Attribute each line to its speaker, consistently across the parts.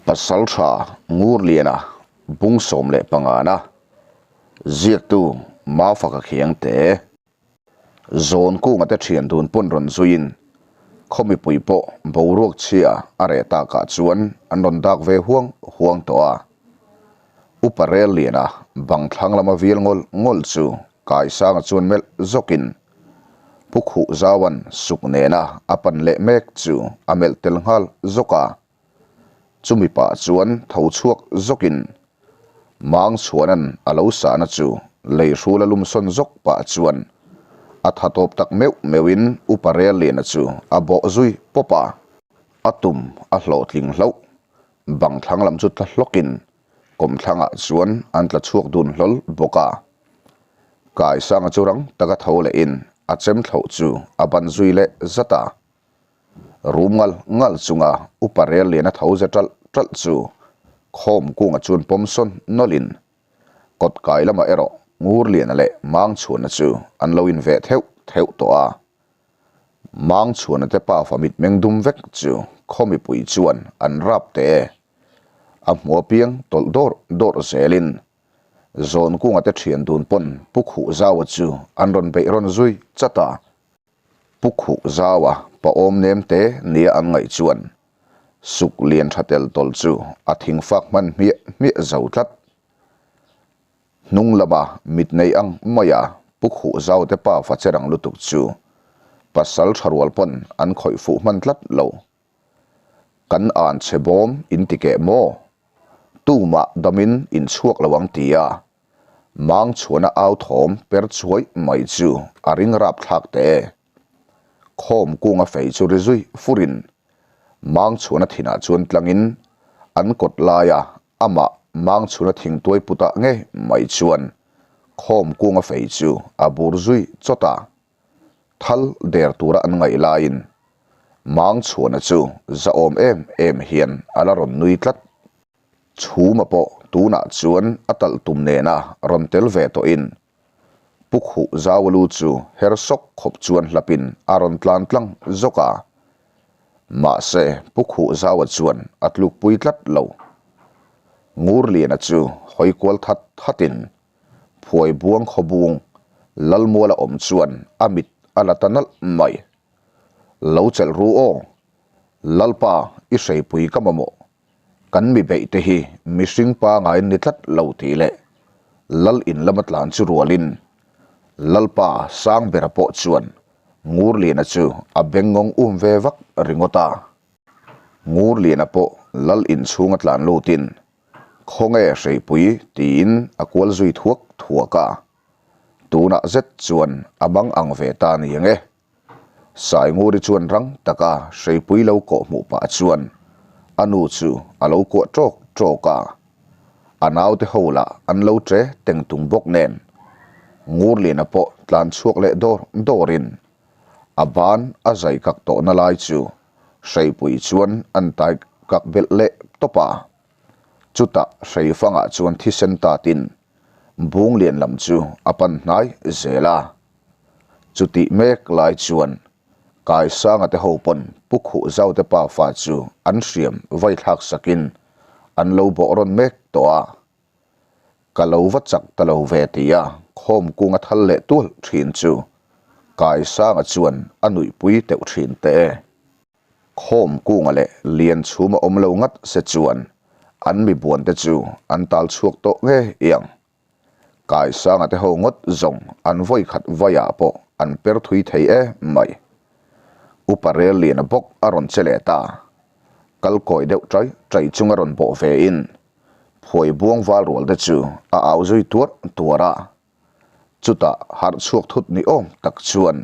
Speaker 1: Pasaltha Ngurliana bung 15 na ziaktu Mafaka Khiangte Zawn kunga te thian dun pawn rawn zuiin khaw mipui pawh boruak chhia a reh takah chuan an rawn dak ve huang huang tawh a. Upa Relliana bang thlang lama vial ngawl ngawl chu Kaisanga chuan melh zawkin Pu Khuhzaua'n suk nena a pan leh mek chu a melh tel nghal zawk a. Chumi pah chuan tho chhuak zawkin Mangchhuana'n a lo sahna chu lei hrul a lum sawn zawk pah chuan a tha tawp tak meuh meuhin Upa Relliana chu a bawh zui pawp a. A tum a hlawhtling hlauh. Bang thlang lam chu tla hlawkin kawmthlangah chuan an tla chhuak dun hlawl bawk a. Kaisanga chu rang taka tho lehin a chem thlauh chu a ban zui leh zat a. Rum ngal ngal chunga upa rel lian a tho ze ṭalh ṭalh chu khawm kunga chuan pawm sawn nawlhin kawt kai lamah erawh Ngurliana leh Mangchhuana chu an lo inveh theuh theuh tawh a. Mangchhuana te pafa mitmeng dum vek chu khaw mipui chuan an rap teh e. A hmu apiang tawlh dawrh dawrh zelin Zawnkunga te thian dun pawn Pu Khuhzaua chu an rawn beih rawn zui chat a. Pu Khuhzaua pa awm nem te nia an ngaih chuan suk lian tha tel tawlh chu a thing fak hman hmiah hmiah zo tlat. Hnung lama mit nei ang maia Pu Khuhzaua te pafa che rang lutuk chu pasal tha rual pawn an khawih fuh hman tlat lo. Kan an chhe bawm in ti keh maw? Tumah damin in chhuak lo ang ti a, mang chhuana au thawm per chuai mai chu a ring rap thlak teh e. Khawm kunga fei chu ri zui furin mang chhuana thinah chuan tlangin an kawt laia amah mang chhuana thingtuai putah ngei mai chuan khawm kunga fei chu a bur zui chawt a. Thal der tura an ngaih laiin Mangchhuana chu zahawm em em hian a la rawn nui tlat. Chhuma pawh tunah chuan a talh tum nena rawn tel ve tawhin Pu Khuh Zaualu chu her sawk khawp chuan hlapin a rawn tlan tlang zawk a. Mahse Pu Khuh Zaua chuan a tlukpui tlat lo. Ngurliana chu hawi kual that thatin Phuai buang khawbung Lalmuala awm chuan a mit a la ta nalh mai. Lo chelh ru aw, Lalpa i hreipui ka mamawh. Kan mi beih te hi mihring pangai ni tlat lo tih leh Lal in lama tlan chu rualin Lalpa Sangbera pawh chuan Ngurliana chu a bengngawng um ve vak ringawt a. Ngurliana pawh Lal in chhunga tlan lutin Khawnge hreipui tiin a kual zui thuak thuak a, tunah zet chuan a mang ang ve ta ni ang e. Sainguri chuan rang taka hreipui lo kawh hmuh pah chuan a nu chu a lo kuah ṭawk ṭawk a, a naute ho lah an lo ṭe teng tung bawk nen Ngurliana pawh tlan chhuak leh dawr dawrin a ban a zai kak tawhna lai chu Hreipui chuan an tai kak belh leh tawp a. Chutah Hreifangah chuan thisen tatin Bunglian lam chu a pan hnai zel a. Chutih mek lai chuan Kaisanga te ho pawn Pu Khuhzau te pafa chu an hriam vai thlak sakin an lo bawh rawn mek tawh a. Ka lo va chak ta lo ve tia khawm kung a thal leh tual thin chu Kaisanga chuan a nuihpui teuh thin teh e. Khawm kunga leh lian chhum a awm lo ngat se chuan an mi buan te chu an tal chhuak tawh ngei ang. Kaisanga te ho ngawt zawng an vawi khat vaiah pawh an per thui thei e mai. Upa rel liana bawk a rawn che leh ta. Kal kawi deuh ṭai ṭai chunga rawn bawh ve in Phuai buang val rual te chu a au zui tuar tuar a, chutah harh chhuak thut ni awm tak chuan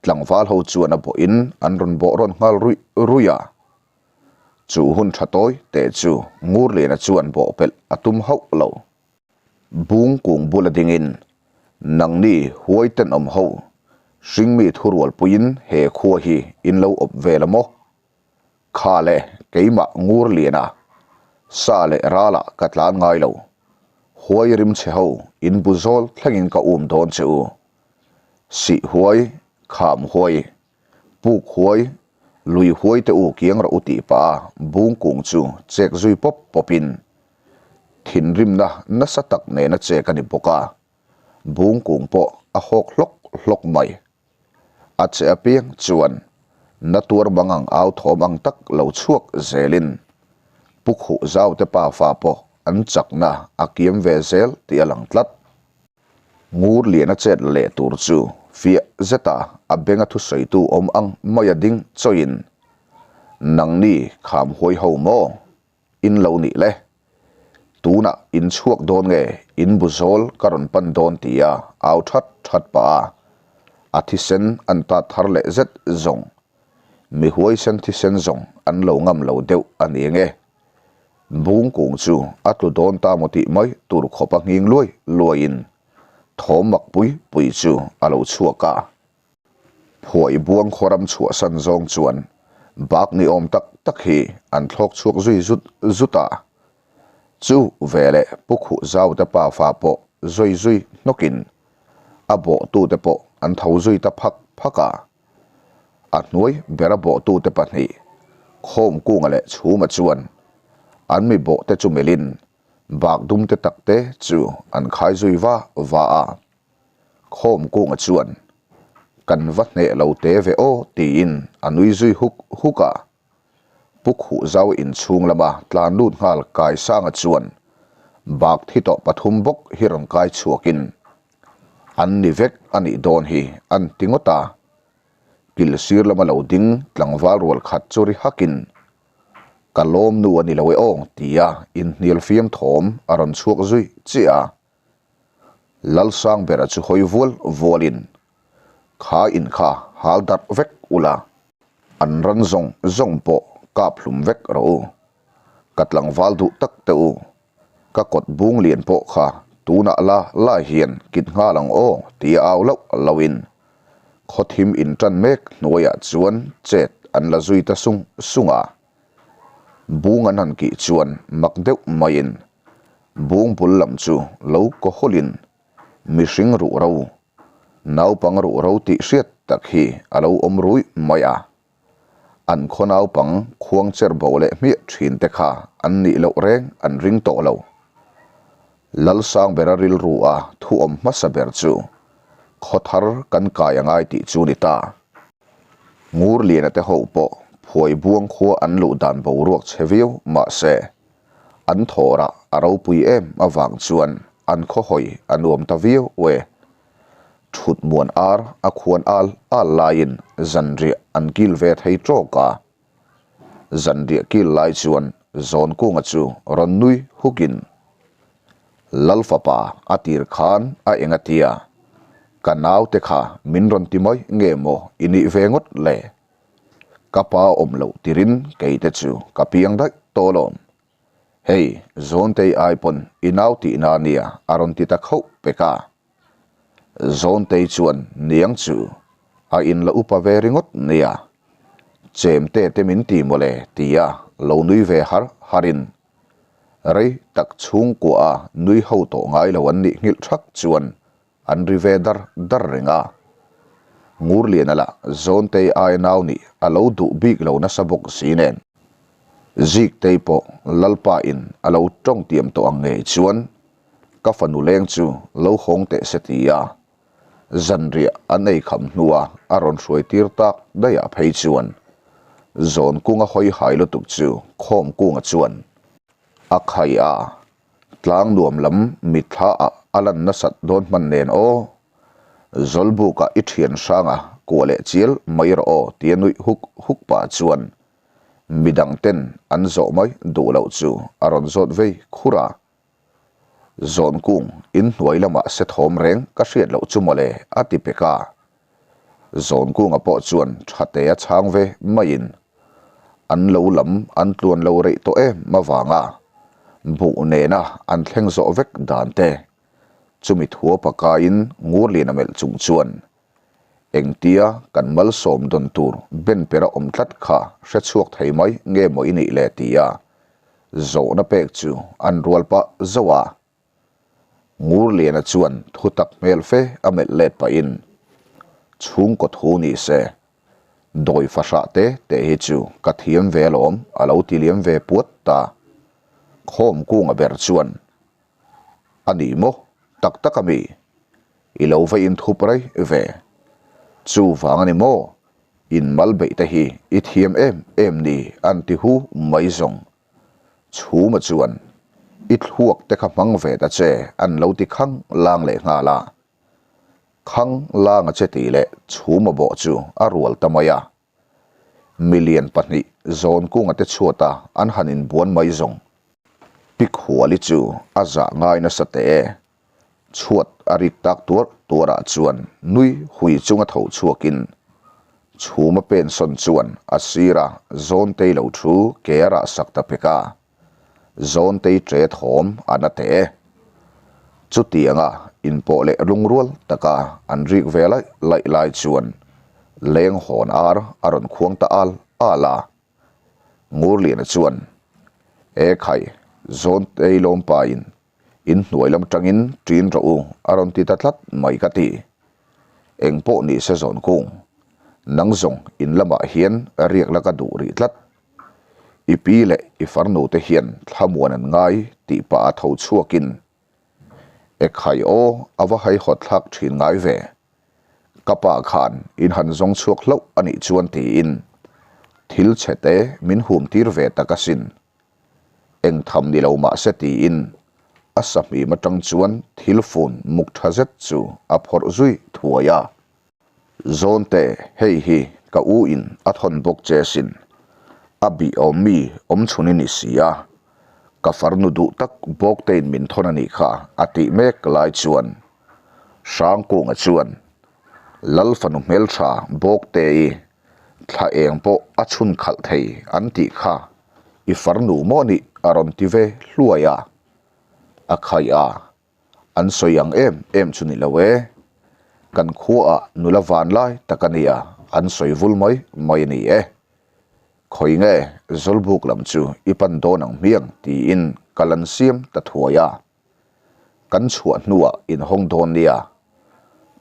Speaker 1: tlangval ho chuan a bawhin an rawn bawh rawn nghal ruih ruih a. Chu hun tha tawi teh chu Ngurliana chuan bawh pelh a tum hauh lo. Bung kung bula dingin nangni huai tenawm ho hringmi thurualpuiin he khua hi in lo awp vel a maw? Kha le keimah ngur lian a, sa leh ralah ka tlan ngai lo. Huai rim che ho in bu zawl thlengin ka um dawn che u. Sih huai, kham huai, puk huai, Lui huai te u kiang rawh u tih pah a bung kung chu chek zui pawp pawp in thinrimna nasa tak nena chek a ni bawk a, bung kung pawh a hawk hlawk hlawk mai. A che apiang chuan na tuar bang ang au thawm ang tak lo chhuak zelin Pu Khuh Zau te pafa pawh an chakna a kiam ve zel tih a lang tlat. Ngur lian a chet leh tur chu fiah zeta a benga thusawitu awm ang maia ding chawiin, Nangni kham huai ho maw? In lo nih le. Tunah in chhuak dawn nge in bu zawl ka rawn pan dawn tia au that that pah a, a thisen an tat thar leh zet zawng. Mi huaisen thisen zawng an lo ngam lo deuh a ni nge. Bung kung chu a tlu dawn ta maw tih mai tur khawp a nghing luai luaiin thawm mak pui pui chu a lo chhuak a. Phuai buang khawram chhuahsan zawng chuan bak ni awm tak tak hi an thlawk chhuak zui zut zut a. Chu veleh Pu Khuh Zaute pafa pawh zui zui hnawkin a bawhtute pawh an tho zui ta phak phak a. A hnuai bera bawhtute pahnih, Khawmkunga leh Chhuma chuan an mi bawhte chu melhin bak dumte takte chu an khai zui va va a. Khawmkunga chuan, Kan va hneh lo te ve aw tiin a nui zui huk huk a. Pu Khuhzau inchhung lama tlan lut nghal Kaisanga chuan bak thi tawh pathum bawk hi rawn kai chhuakin an ni vek a nih dawn hi an ti ngawt a. Kil sir lama lo ding tlangval rual khat chu ri hakin Ka lawm nu a ni lo e aw tia inhnial fiam thawm a rawn chhuak zui chiah a. Lalsangbera chu hawi vual vualin Kha in kha hal darh vek ula, an ran zawng zawng pawh kap hlum vek rawh u. Ka tlangval duh tak teh u, ka kawt bung lian pawh kha tunah la lai hian kit nghal ang aw tia au loh loin khawthim intan mek hnuaiah chuan chet an la zui ta sung sung a. Bung an han kih chuan mak deuh maiin bung bul lam chu lo kaw hawlin Mihring ruh ro, naupang ruh ro tih hriat tak hi a lo awm ruih mai a. An khaw naupang khuang cher bo leh hmiah thin te kha an nih loh reng an ring tawh lo. Lalsangbera rilru a thu awm hmasa ber chu khaw thar kan kai a ngai tih chu ni ta. Ngurliana te ho pawh Phuaibuang khua an luh dan boruak chhe viau mahse An thawrah a ropui em avang chuan an khawhawi a nuam ta viau e. Thut muan ar a khuan al al laiin zanriah an kil ve thei tawk a. Zanriah kil lai chuan Zawnkunga chu rawn nui hukin, Lalfapa a tir khan a eng a tia, ka naute kha min rawn ti mai nge maw i nih ve ngawt le? Ka pa awm loh tirin kei te chu ka piang daih tawh alawm. Hei, Zawntei ai pawn i nau tihna ania a rawn ti ta khauh pek a. Zawntei chuan niang chu a in la upa ve ringawt nia. Chemte te min ti mawle tia lo nui ve har harin rei tak chhungkua a nui ho tawh ngai lo an nih nghilh thak chuan An ri ve dar dar reng a. Ngurliana lah Zawntei aia nau nih a lo duh bik lo nasa bawk si nen. Ziktei pawh Lalpa in a lo tawng tiam tawh ang ngei chuan ka fanu leng chu lo hawng teh se ti a. Zanriah an ei kham hnua a rawn hruai tir tak daih ah phei chuan Zawnkunga hawi hai lutuk chu Khawmkunga chuan a khai a. Tlang nuam lam mitthla ah a lan nasat dawn hman nen aw. Zawlbuk ah i thian hrang a kuah leh chial mai rawh aw tia nuih huk huk pah chuan midang ten an zawh mai duh loh chu a rawn zawt vei khur a. Zawnkung in hnuai lamah se thawm reng ka hriat loh chu mawle a ti pek a. Zawnkunga pawh chuan thate a chhang ve maiin an lo lam an tluan lo reih tawh em avanga buh nena an thleng zawh vek dan te chumi thuapa kaiin Ngurliana melh chung chuan engtia kan malsawm dawn tur ben pera awm tlat kha hre chhuak thei mai nge maw i nih le tia zawhna pek chu an rual pah zauh a. Ngurliana chuan thu tak hmel fe a melh let pahin, Chhungkaw thu ni se. Dawi fahrah te te hi chu ka thiam ve alawm a lo ti liam ve puat ta. Khawm kunga ber chuan, A ni maw? Tak tak a mi? I lo va inthup rei ve. Chuvang a ni maw? In mal beih te hi i thiam em em ni an ti hu mai zawng. Chhuma chuan, I thluak te kha hmang ve ta che an lo ti khang lang leh nghal a. Khang langa che tih leh chhuma bawh chu a rual ta mai a. Milian pahnih Zawnkunga te chhuata an han inbuan mai zawng. Pikhuali chu a zah ngai nasa teh e. Chhuat a rik tak tuar tuarah chuan nui hui chunga tho chhuakin chhuma pensawn chuan a sira Zawntei lo thu ke a rah sak ta pek a. Zawntei ṭe thawm a na teh e. Chutianga inpawh leh lungrual taka an rik ve laih laih lai chuan leng hawn ar a rawn khuang ta al al a. Ngurliana chuan, E khai, Zawntei lawmpain In hnuai lam tangin ṭin rawh u a rawn ti ta tlat mai ka ti. Eng pawh ni se zawn kung. Nang zawng in lamah hian riak la ka duh rih tlat. I pi leh i farnu te hian thlamuan an ngai tih pah a tho chhuakin Ekhai aw a va haihawt thlak ṭhin ngai ve. Ka pa khan in han zawng chhuak hlauh a nih chuan tiin thil chhe te min hum tir ve tak asin. Eng tham ni lo mah se tiin a sahmim atang chuan thil fun muk tha zet chu a phawrh zui thuai a. Zawnte, hei hi ka u in a thawn bawk che sin. A bih awm mi awm chhun i ni si a. Ka farnu duh tak bawkte in min thawn a nih kha a tih mek lai chuan Hrangkunga chuan Lal fanu hmeltha bawkte i Thla eng pawh a chhun khalh thei an tih kha i farnu maw nih a rawn ti ve hluai a. A khai a, an sawi ang em em chu ni lo e. Kan khuaah nula van lai tak a nia an sawi vul mai mai a ni e. Khawi nge Zawlbuk lam chu i pan dawn ang hmiang tiin ka lan siam ta thuai a. Kan chhuah hnuah inhawng dawn nia.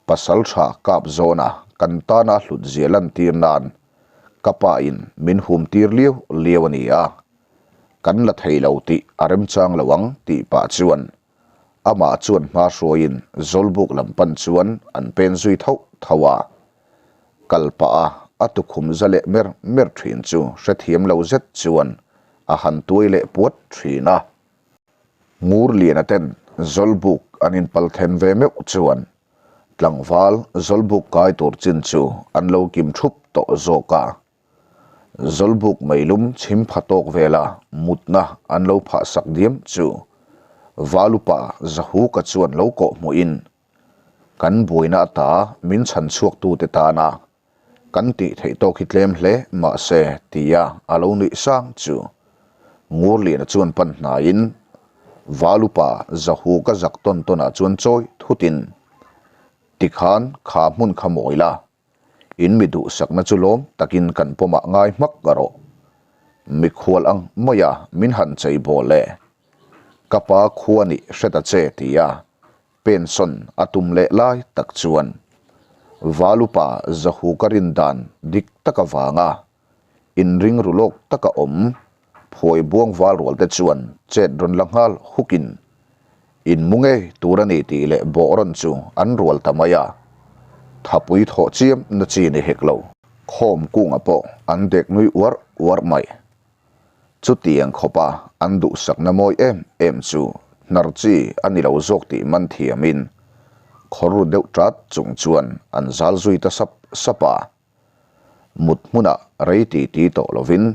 Speaker 1: Pasal tha kap zawna kan tana hlut zia lantir nan ka pa in min hum tir liau liau a ni a. Kan la thei lo tih a remchang lo ang tih pah chuan amah chuan hma hruaiin Zawlbuk lam pan chuan an pen zui thauh thauh a. Kal pah a a tukhum za leh mer mer thin chu hrethiam lo zet chuan a han tuai leh puat thin a. Ngurliana ten Zawlbuk an inpal then ve meuh chuan tlangval Zawlbuk kai tur chin chu an lo kim thup tawh zawk a. Zawlbuk meilum chhim pha tawk vela mutna an lo phah sak diam chu Valupa Zahuka chuan lo kawh hmuhin kan buaina ata min chhan chhuaktute tana Kan tih theih tawk hi tlem hle mahse tia a lo nuih sang chu Ngurliana chuan pan hnaiin Valupa Zahu ka zak tawn tawnah chuan chawi thutin tikhan kha hmun kha mawi la, in mi duhsakna chu lawm takin kan pawmah ngai hmak rawh. Mikhual ang maia min han chei bawl e. Ka pa khua nih hre ta che tia Pension a tum leh lai tak chuan Valupa Zahuka rin dan dik tak avanga inring ru lawk taka awm phuai buang val rual te chuan chet rawn la nghal hukin in mu ngei tur a ni tih leh bawh rawn chu an rual ta mai a, thapui thawh chiam na chi ni hek lo. Khawm kunga pawh an dek nui uar uar mai. Chutiang khawpa an duhsakna mawi em em chu hnar chi a ni lo zawk tih man thiamin khawr ru deuh ṭat chung chuan an zal zui ta sap sap a. Mut hmunah rei ti ti tawh lovin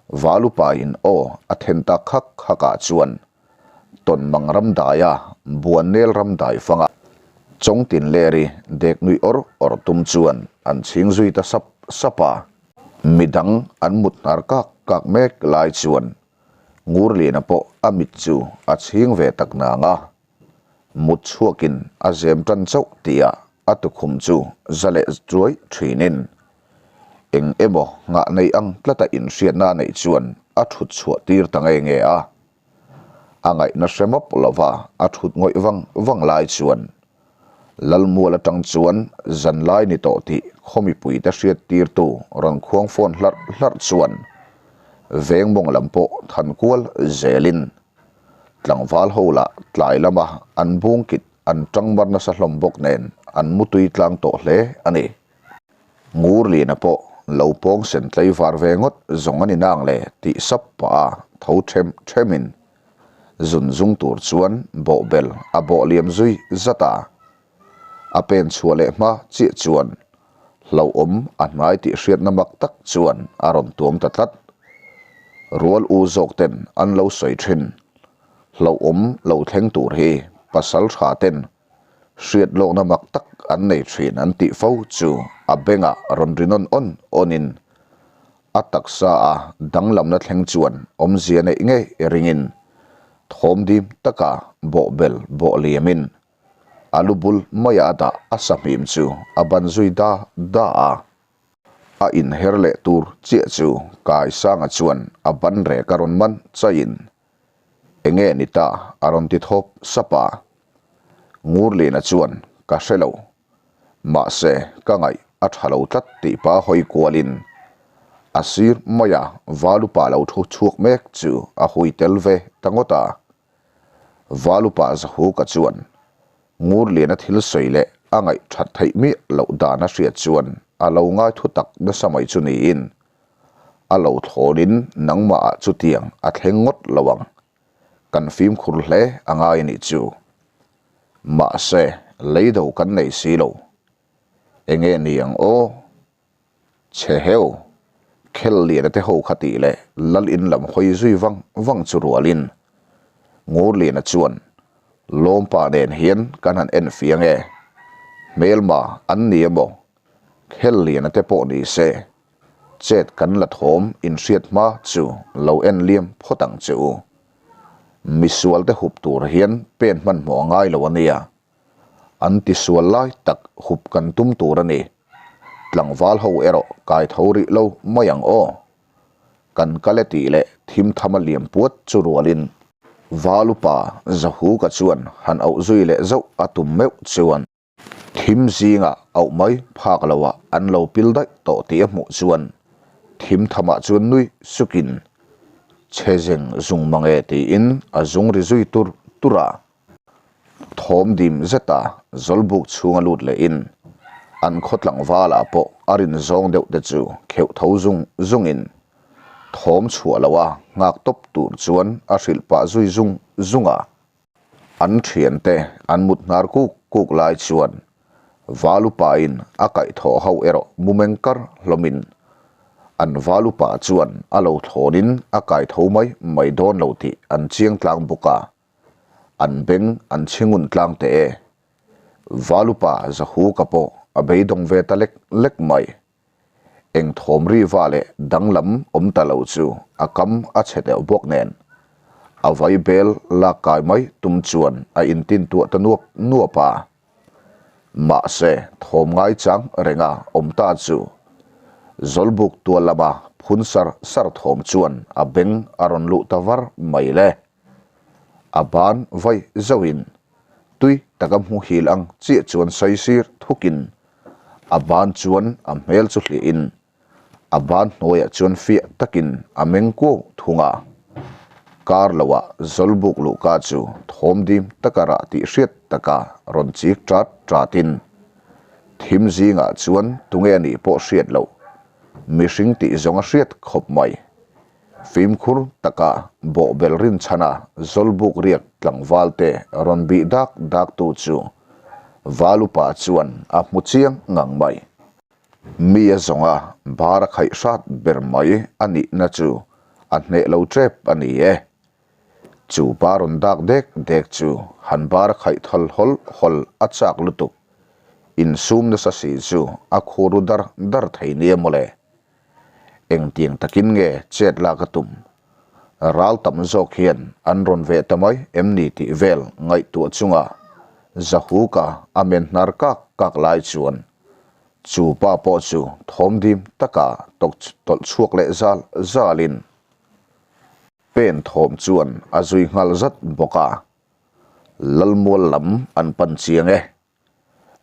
Speaker 1: Valupain aw a then ta khak khakah chuan Tawnmang ramdaia Buannel ramdai fanga Chawngtinleri dek nuih awr awr tum chuan an chhing zui ta sap sap a. Midang an mut hnar kak kak mek lai chuan Ngurliana pawh a mit chu a chhing ve tak nang a, mut chhuakin a zem tan chauh tihah a tukhum chu za leh chuai thinin eng emaw nghah nei ang tlata inhriatna a neih chuan a thut chhuah tir ta nge nge a. A ngaihna hre mawp lova a thut ngawih vang vang lai chuan. Lalmual atang chuan zanlai ni tawh tih khaw mipuite hriattirtu rawn khuang fawn hlarh hlarh chuan veng mawng lam pawh than kual zelin tlangval ho lah tlai lama an bungkit an tang mar nasa hlawm bawk nen an mutui tlang tawh hle a ni. Ngurliana pawh lo pawng sen tlaivar ve ngawt zawng a ni nang le tih sap pah a tho them themin zun zung tur chuan bawhbel a bawh liam zui zat a. A pen chhuah leh hma chiah chuan hlauhawm a hnai tih hriatna mak tak chuan a rawn tuam ta tlat. Rual u zawk ten an lo sawi thin. Hlauhawm lo thleng tur hi pasal tha ten hriat lawkna mak tak an nei thin an tih fo chu a bengah rawn ri nawn awn awnin a taksa a danglamna thleng chuan awmzia neih ngei ringin thawm dim taka bawhbel bawh liamin a lu bul maia a dah a sahmim chu a ban zui da da a. A inher leh tur chiah chu Kaisanga chuan a ban rek a rawn man chaiin Enge ni ta? a rawn ti thawp sap a. Ngurlina chuan, Ka hre lo. Mahse, ka ngaih a tha lo tlat tih pa hawi kualin a sir maia Valupa lo thu chhuak mek chu a hui tel ve ta ngawt a. Valupa Zahuka chuan Ngurliana thil sawi leh a ngaih that theih miah loh dan a hriat chuan a lo ngai thu tak nasa mai chu niin A lo thlawnin nangmahah chutiang a thleng ngawt lo ang. Kan fimkhur hle a ngai a nih chu. Mahse, leido kan nei si lo. Enge ni ang aw? Chhe heu, khel liana te ho kha tih leh lal in lam hawi zui vang vang chu rualin Ngurliana chuan Lawmpa nen hian kan han en fiang e. Hmelma an ni emaw? Khel liana te pawh ni se, chet kan la thawm inhriat hma chu lo en liam phawt ang che u. Misual te hup tur hian pen hmanhmawh a ngai lo a nia. An tisual lai tak hup kan tum tur a ni. Tlangval ho erawh kai tho rih lo mai ang aw. Kan kal e tih leh thim tham a liam puat chu rualin Valupa Zahuka chuan han auh zui leh zauh a tum meuh chuan. Thim zingah auh mai phak loah an lo pil daih tawh tih a hmuh chuan thim thamah chuan nui sukin chhe zeng zung mang e tiin a zung ri zui tur tur a. Thawm dim zeta zawlbuk chhunga lut lehin an khaw tlangvalah pawh a rin zawng deuh te chu kheuh tho zung zungin thawm chhuah loha nghak tawp tur chuan a hrilh pah zui zung zung a. An thiante an mut hnar kuk kuk lai chuan Valupain a kaihthawh ho erawh mumeng kar hlawmin an Valupa chuan a lo thlawnin a kaitho mai mai dawn lo tih an chiang tlang bawk a, an beng an chhingun tlang teh e. Valupa Zahuka pawh a beidawng ve ta lek lek mai. Eng thawm ri va leh danglam awm ta lo chu a kam a chhe deuh bawk nen a vai bel lak kai mai tum chuan a intintuah ta nuap nuap a. Mahse thawm ngai chang renga awm ta chu Zawlbuk tual lama phun sar sar thawm chuan a beng a rawn luh ta var mai le. A ban vai zauhin tui taka hmuhil ang chiah chuan saisir thukin A ban chuan a hmel chu hliahin a ban hnuaiah chuan fiah takin a meng kuau thung a. Kar loah Zawlbuk luhka chu thawm dim taka rah tih hriat taka rawn chik ṭat ṭatin thim zingah chuan tunge a nih pawh hriat loh mihring tih zawng a hriat khawp mai. Fimkhur taka bawhbel rinchhana Zawlbuk riak tlangval te rawn bih dak dak tu chu Valupa chuan a hmu chiang ngang mai. Mi a zawnga bar a khaih hrat ber mai a nihna chu a hneh lo tep a ni e. Chu pa rawn dak dek dek chu han bar a khaih thawl hawl hawl a chak lutuk. Insum nasa si chu a khur ru dar dar thei nia mawle. Engtiang takin nge chet lak a tum? Ral tam zawk hian an rawn veh ta mai em ni tih vel ngaihtuah chunga Zahuka a men hnar kak kak lai chuan chu pa pawh chu thawm dim taka tawlh chhuak leh zal zalin pen thawm chuan a zui nghal zat bawk a, Lalmual lam an pan chiang e.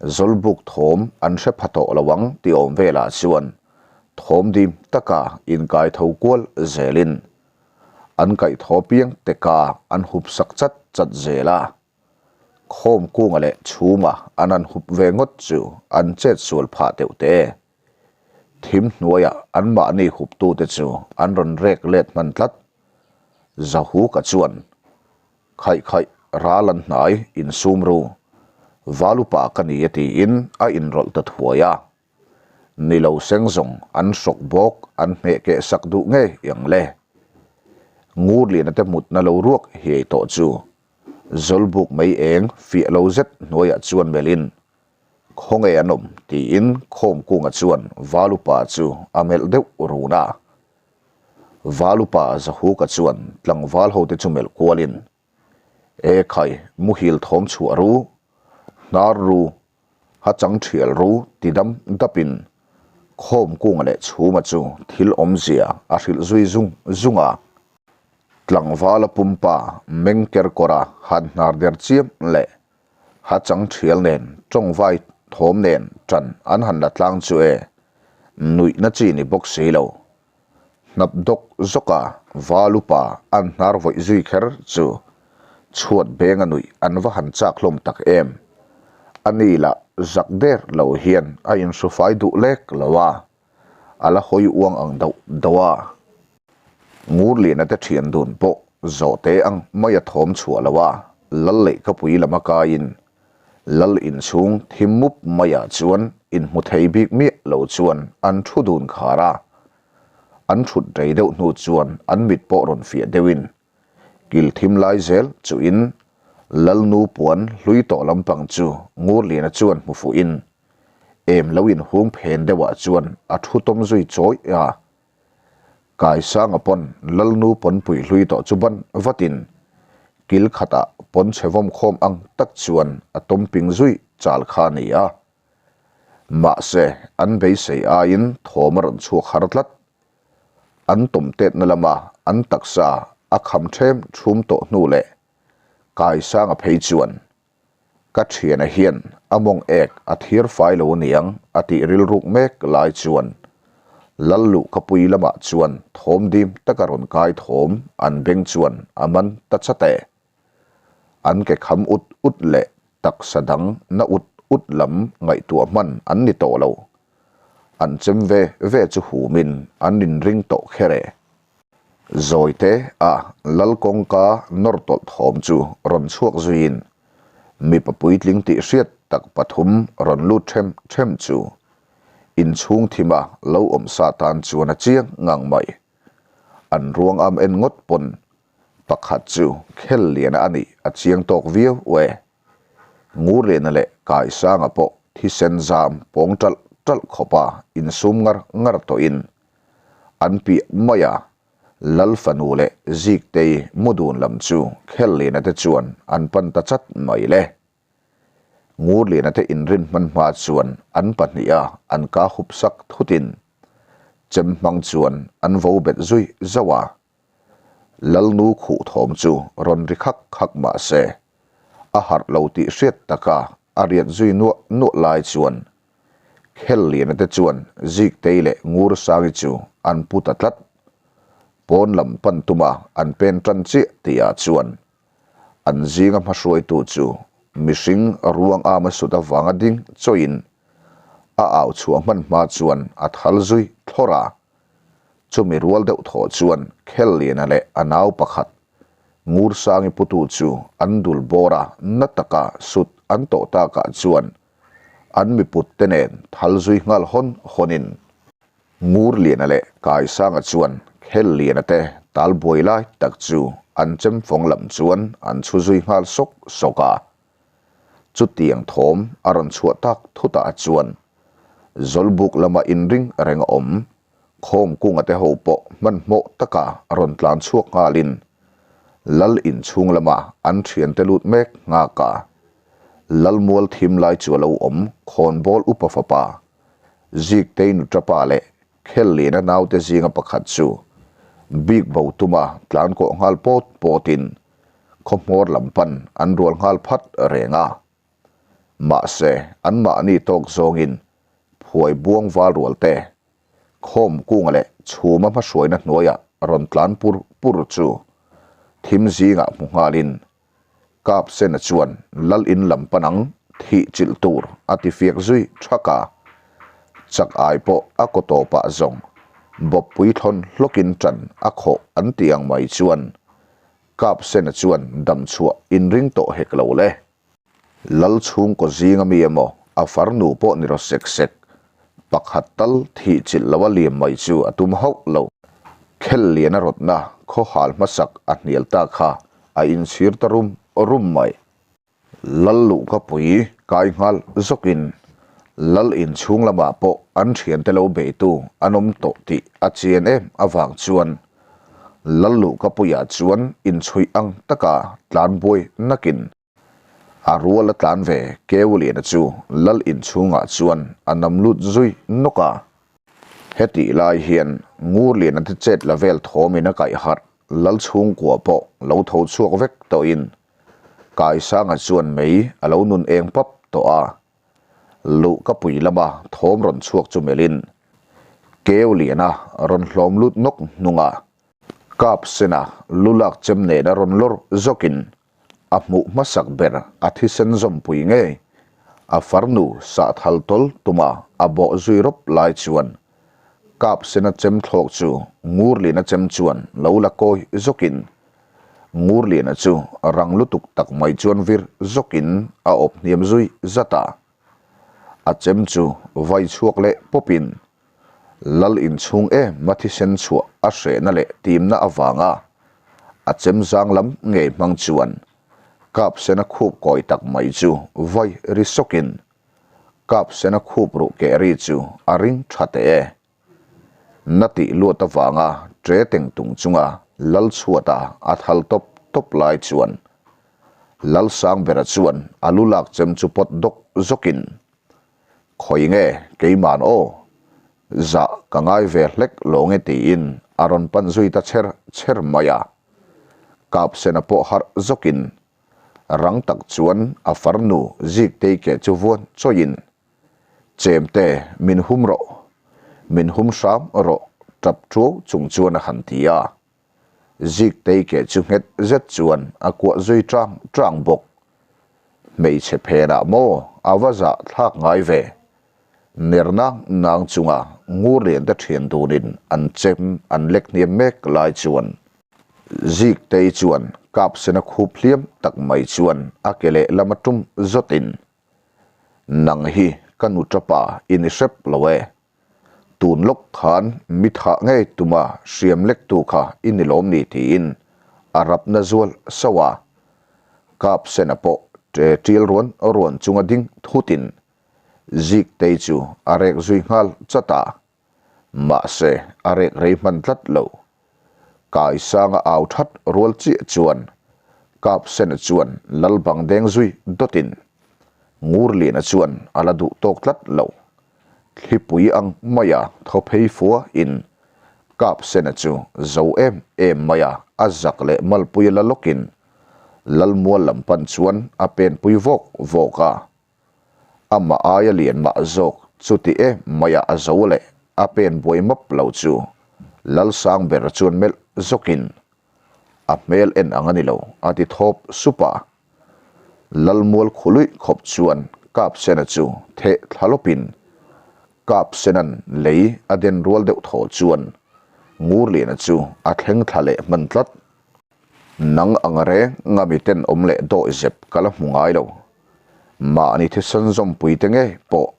Speaker 1: Zawlbuk thawm an hre pha tawh lo ang tih awm velah chuan thawm dim taka inkai tho kual zelin an kaih thaw piang te ka an hup sak chat chat zel a. Khawm kunga leh chhuma an han hup ve ngawt chu an chet sual phah deuh te. Thim hnuaiah anmahni huptute chu an rawn rek let hman tlat. Zahuka chuan Khaih khaih ral an hnai insum ru, Valupa ka ni e tiin a inrawlh ta thuai a. Ni lo seng zawng an hrawk bawk an hmeh keh sak duh ngei ang le. Ngurliana te mutna lo ruak hiai tawh chu Zawlbuk mei eng fiah lo zet hnuaiah chuan melhin Khawnge an awm tiin Khawmkunga chuan Valupa chu a melh deuh run a. Valupa Zahuka chuan tlangval hote chu melh kualin E khai, muhil thawm chhuah ru, hnar ru, ha chang thial ru ti dam dapin Khawmkunga leh Chhuma chu thil awmzia a hrilh zui zung zung a. Tlangvala pumpa meng ker kawra han hnar der chiam leh ha chang thial nen tawngvai thawm nen tan an han la tlang chu e, nuihna chi ni bawk si lo. Hnap dawk zawka val upa an hnar vawih zui kher chu chhuat benga nuih an va han chak hlawm tak em. A ni lah zak der lo hian a inhrufai duh lek lo a, a la hawi uang ang dauh dauh a. Ngurliana te thian dun pawh zawhte ang mai a thawm chhuah lo a, lal lehkapui lam a kaiin Lal inchhung thim mup maiah chuan inhmu thei bik miah lo chuan an thu dun khar a. An thut rei deuh hnu chuan an mit pawh rawn fiah deuhin kil thim lai zel chuhin Lalnu puan hlui tawh lampang chu Ngurliana chuan hmu fuhin em lo inhung phen deuhah chuan a thu tawm zui chawih a. Kaisanga pawn Lalnu pawnpui hlui tawh chu ban vatin kil khatah pawn chhe vawm khawm ang tak chuan a tawm ping zui chal kha a ni a. Mahse, an beisei aiin thawm a rawn chhuak har tlat. An tawm tetna lama an taksa a kham ṭhem ṭhum tawh hnu leh Kaisanga phei chuan Ka thiana hian a mawng ek a thir fai lo aniang a tih rilruk mek lai chuan Lal luhkapui lamah chuan thawm dim taka rawn kai thawm an beng chuan a man ta chat e. An ke kham ut ut leh taksa dang na ut ut lam ngaihtuah hman an ni tawh lo. An chem ve ve chu humin an inring tawh kher e. Zawite a lal kawngka nawr tawlh thawm chu rawn chhuak zuiin mipa puitling tih hriat tak pathum rawn lut them them chu inchhung thima lo awm sa tan chuan a chiang ngang mai. An ruang am en ngawt pawn pakhat chu khel liana a nih a chiang tawk viau e. Ngurliana leh Kaisanga pawh thisen zam pawng ṭalh ṭalh khawpa insum ngar ngar tawhin An piah mai a, Lal fanu leh Ziktei mu dun lam chu Khelliana te chuan an pan ta chat mai le. Ngurliana te inrin hman hma chuan an pahniha an ka hup sak thutin chem hmang chuan an vo bet zui zauh a. Lalnu khuh thawm chu rawn ri khak khak mah se, a harh lo tih hriat taka a riat zui nuah nuah lai chuan Khelliana te chuan Ziktei leh Ngursangi chu an pu ta tlat. Pawn lam pan tuma an pen tan chiah tihah chuan an zinga hmahruaitu chu mihring ruang ama sut avanga ding chawiin a au chhuah hman hma chuan a thal zui thlawr a. Chumi rual deuh thaw chuan Khelliana leh a nau pakhat Ngursangi putu chu an dul bawr a, na taka sut an tawh takah chuan an miput te nen thal zui nghal hawn hawnin Ngurliana leh Kaisanga chuan Khelliana te tal buai lai tak chu an chem fawng lam chuan an chhu zui nghal sawk sawk a. Chutiang thawm a rawn chhuah tak thutah chuan Zawlbuk lama inring reng a awm Khawmkunga te ho pawh hmanhmawh taka rawn tlan chhuak nghalin Lal inchhung lama an thiante lut mek nghak a. Lal mual thim lai chu a lo awm khawnbawl upa fapa Ziktei nuṭapa leh Khelliana naute zinga pakhat chu bik bo tuma tlan kawh nghal pawt pawtin khaw hmawr lam pan an rual nghal phat reng a. Mahse, anmahni tawk zawngin phuai buang val rual te, khawm kunga leh chhuma hmahruaina hnuaiah rawn tlan pur pur chu thim zingah hmu nghalin Kapsena chuan lal in lam pan ang thih chilh tur a ti fiak zui thak a, chak ai pawh a kaw tawpah zawng bawppui thlawn hlawkin tan a khawh an ti ang mai chuan Kapsena chuan dam chhuah inring tawh hek lo le. Lal chhungkaw zinga mi emaw a farnu pawh ni raw sek sek, pakhat tal thih chilh lo a liam mai chu a tum hauh lo. Khel lian a rawtna khaw hal hmasak a hnial ta kha a inchhir ta rum rum mai. Lal luhka pui kai nghal zawkin Lal inchhung lamah pawh an thiante lo beitu an awm tawh tih a chian em avang chuan Lal luhka puiah chuan inchhuih ang taka tlan buai nakin A rual a tlan ve Keuliana chu lal inchhungah chuan a nam lut zui nawk a. Hetih lai hian Ngurliana te chet la vel thawmin a kaih harh lal chhungkua pawh lo tho chhuak vek tawhin Kaisanga chuan mei a lo nun eng pap tawh a. Luh ka pui lama thawm rawn chhuak chu melhin Keuliana rawn hlawm lut nawk hnunga Kapsena lulak chem nena rawn lawr zawkin A hmuh hmasak ber a thisen zawmpui ngei. A farnu sahthal tawl tuma a bawh zui rawp lai chuan Kapsena chem thlawk chu Ngurliana chem chuan lo la kawi zawkin Ngurliana chu rang lutuk tak mai chuan vir zawkin a awp hniam zui zat a. A chem chu vai chhuak leh pawpin Lal inchhung em a thisen chhuah a hrehna leh timna avanga a chem zang lam ngei hmang chuan Kapsena khup kawi tak mai chu vai ri sawkin Kapsena khup ruh keh ri chu a ring tha teh e. Na tih luat avanga tre teng tung chunga Lal chhuata a thal tawp tawp lai chuan Lal Sangbera chuan a lu lak chem chu pawt dawk zawkin Khawi nge keiman aw? Zah ka ngai ve hlek lo nge tiin a rawn pan zui ta chher chher mai a. Kapsena pawh harh zawkin rang tak chuan a farnu Ziktei ke chu vuan chawiin, Chemte min hum rawh, min hum hram rawh tap ṭuau chung chuan a han ti a. Ziktei ke chu nghet zet chuan a kuah zui ṭang ṭang bawk. Hmeichhe phenah maw a va zah thlak ngai ve? Ner nang nang chunga ngur lian te thian dunin an chem an lek hniam mek lai chuan Ziktei chuan kapsena khup hliam tak mai chuan a ke lehlam a tum zawtin, Nang hi ka nu tapa i ni hrep lo e. Tun lawk khan mi thah ngei tuma hriam lektu kha i ni lawm ni tiin a rapna zual sauh a. Kapsena pawh ṭe ṭil ruan ruan chunga ding thutin Ziktei chu a rek zui nghal chat a. Mahse a rek rei hman tlat lo. Kaisanga au that rual chiah chuan Kapsena chuan lal bang deng zui dawtin Ngurliana chuan a la duh tawk tlat lo. Thlipui ang maia thaw phei fua in Kapsena chu zo em em maia a zak leh malpui la lawkin Lalmual lam pan chuan a penpui vawk vawk a. Amah aia lian mah zawk chuti em maia a zo leh a pen buai map lo chu Lalsang ber chuan melh zawkin a hmel en ang a ni lo a ti thawp sup a. Lalmual khuluih khawp chuan Kapsena chu theh thla lawpin Kapsena'n lei a den rual deuh thaw chuan Ngurliana chu a thleng thla leh hman tlat. Nang ang reng nga miten awm leh dawihzep ka la hmu ngai lo. Mahni thisen zawmpui te ngei pawh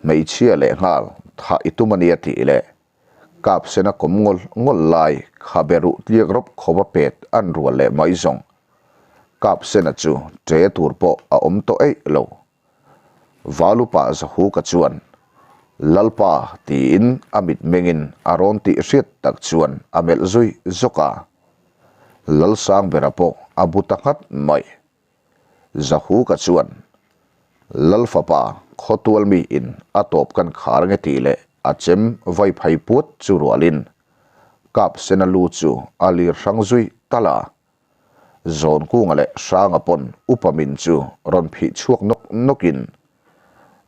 Speaker 1: hmeichhia leh nghal thah i tum a nia tih leh Kapsena kawm ngawl ngawl lai khabe ruh tliak rawp khawp a pet an rual leh mai zawng. Kapsena chu ṭe tur pawh a awm tawh eih lo. Valupa Zahuka chuan, Lalpa tiin a mitmengin a rawn tih hriat tak chuan a melh zui zawk a. Lalsangbera pawh a bu ta nghat mai. Zahuka chuan, Lal fapa khawtual mi in a tawp kan khar nge tih leh a chem vai phai puat chu rualin Kapsena lu chu a lir hrang zui tal a. Zawnkunga leh Hranga pawn upa min chu rawn phih chhuak nawk nawkin.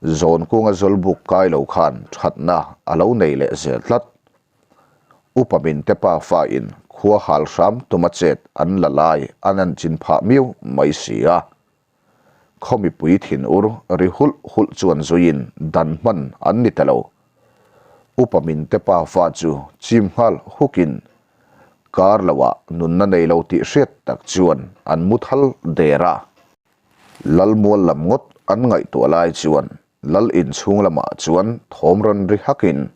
Speaker 1: Zawnkunga zawlbuk kai lo khan thatna a lo nei leh zel tlat. Upa min te pa fa in khua hal hram tuma chet an la lai an an chin phah miau mai si a. Khaw mipui thin ur ri hulh hulh chuan zuiin dan hman an ni ta lo. Upa min te pa fa chu chim nghal hukin kar loah nunna nei lo tih hriat tak chuan an mu thal der a. Lalmual lam ngawt an ngaihtuah lai chuan Lal inchhung lamah chuan thawm rawn ri hakin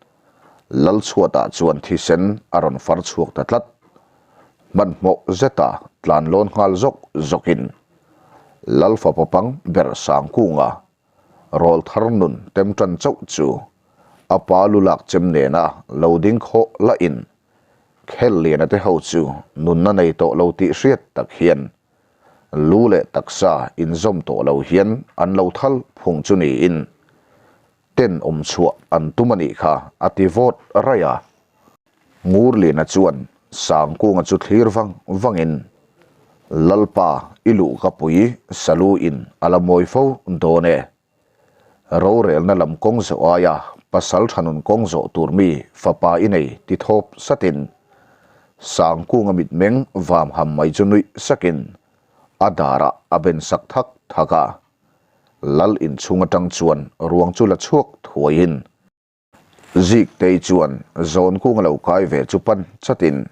Speaker 1: Lal chhuatah chuan thisen a rawn far chhuak ta tlat. Hmanhmawh zeta tlan lawn nghal zawk zawkin Lal fapa pang ber Sangkunga rawl thar nun tem tan chauh chu a pa lu lak chem nena lo ding khawh lahin Khelliana te ho chu nunna nei tawh lo tih hriat tak hian Lu leh taksa inzawm tawh lo hian an lo thal phung chu niin tenawm chhuah an tum a nih kha a ti vawt raih a. Ngurliana chuan Sangkunga chu thlir vang vangin, Lalpa i luh ka pui salu in a la mawi fo dawn e. Rorelna lam kawng zawh aia pasal tha nun kawng zawh tur mi fapa i nei ti thawp satin Sangkunga mitmeng vam ham mai chu nuih sakin a darah a ben sak thak thak a. Lal inchhung atang chuan ruang chu la chhuak thuaiin Ziktei chuan Zawnkung a lo kai ve chu pan chatin,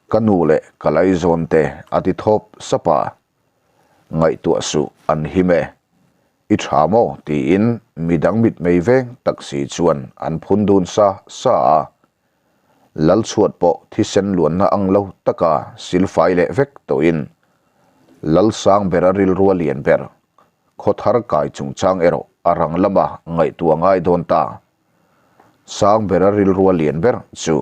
Speaker 1: Ka nu leh ka laizawn te a ti thawp sap a. Ngaihtuah suh an him e. I tha maw? tiin midang mitmei veng tak si chuan an phun dun sa sa a. Lalchhuat pawh thisen luanna ang lo taka silfai leh vek tawhin Lalsangbera rilrua lian ber Khawthar kai chungchang erawh a rang lama ngaihtuah ngai dawn ta. Sangbera rilrua lian ber chu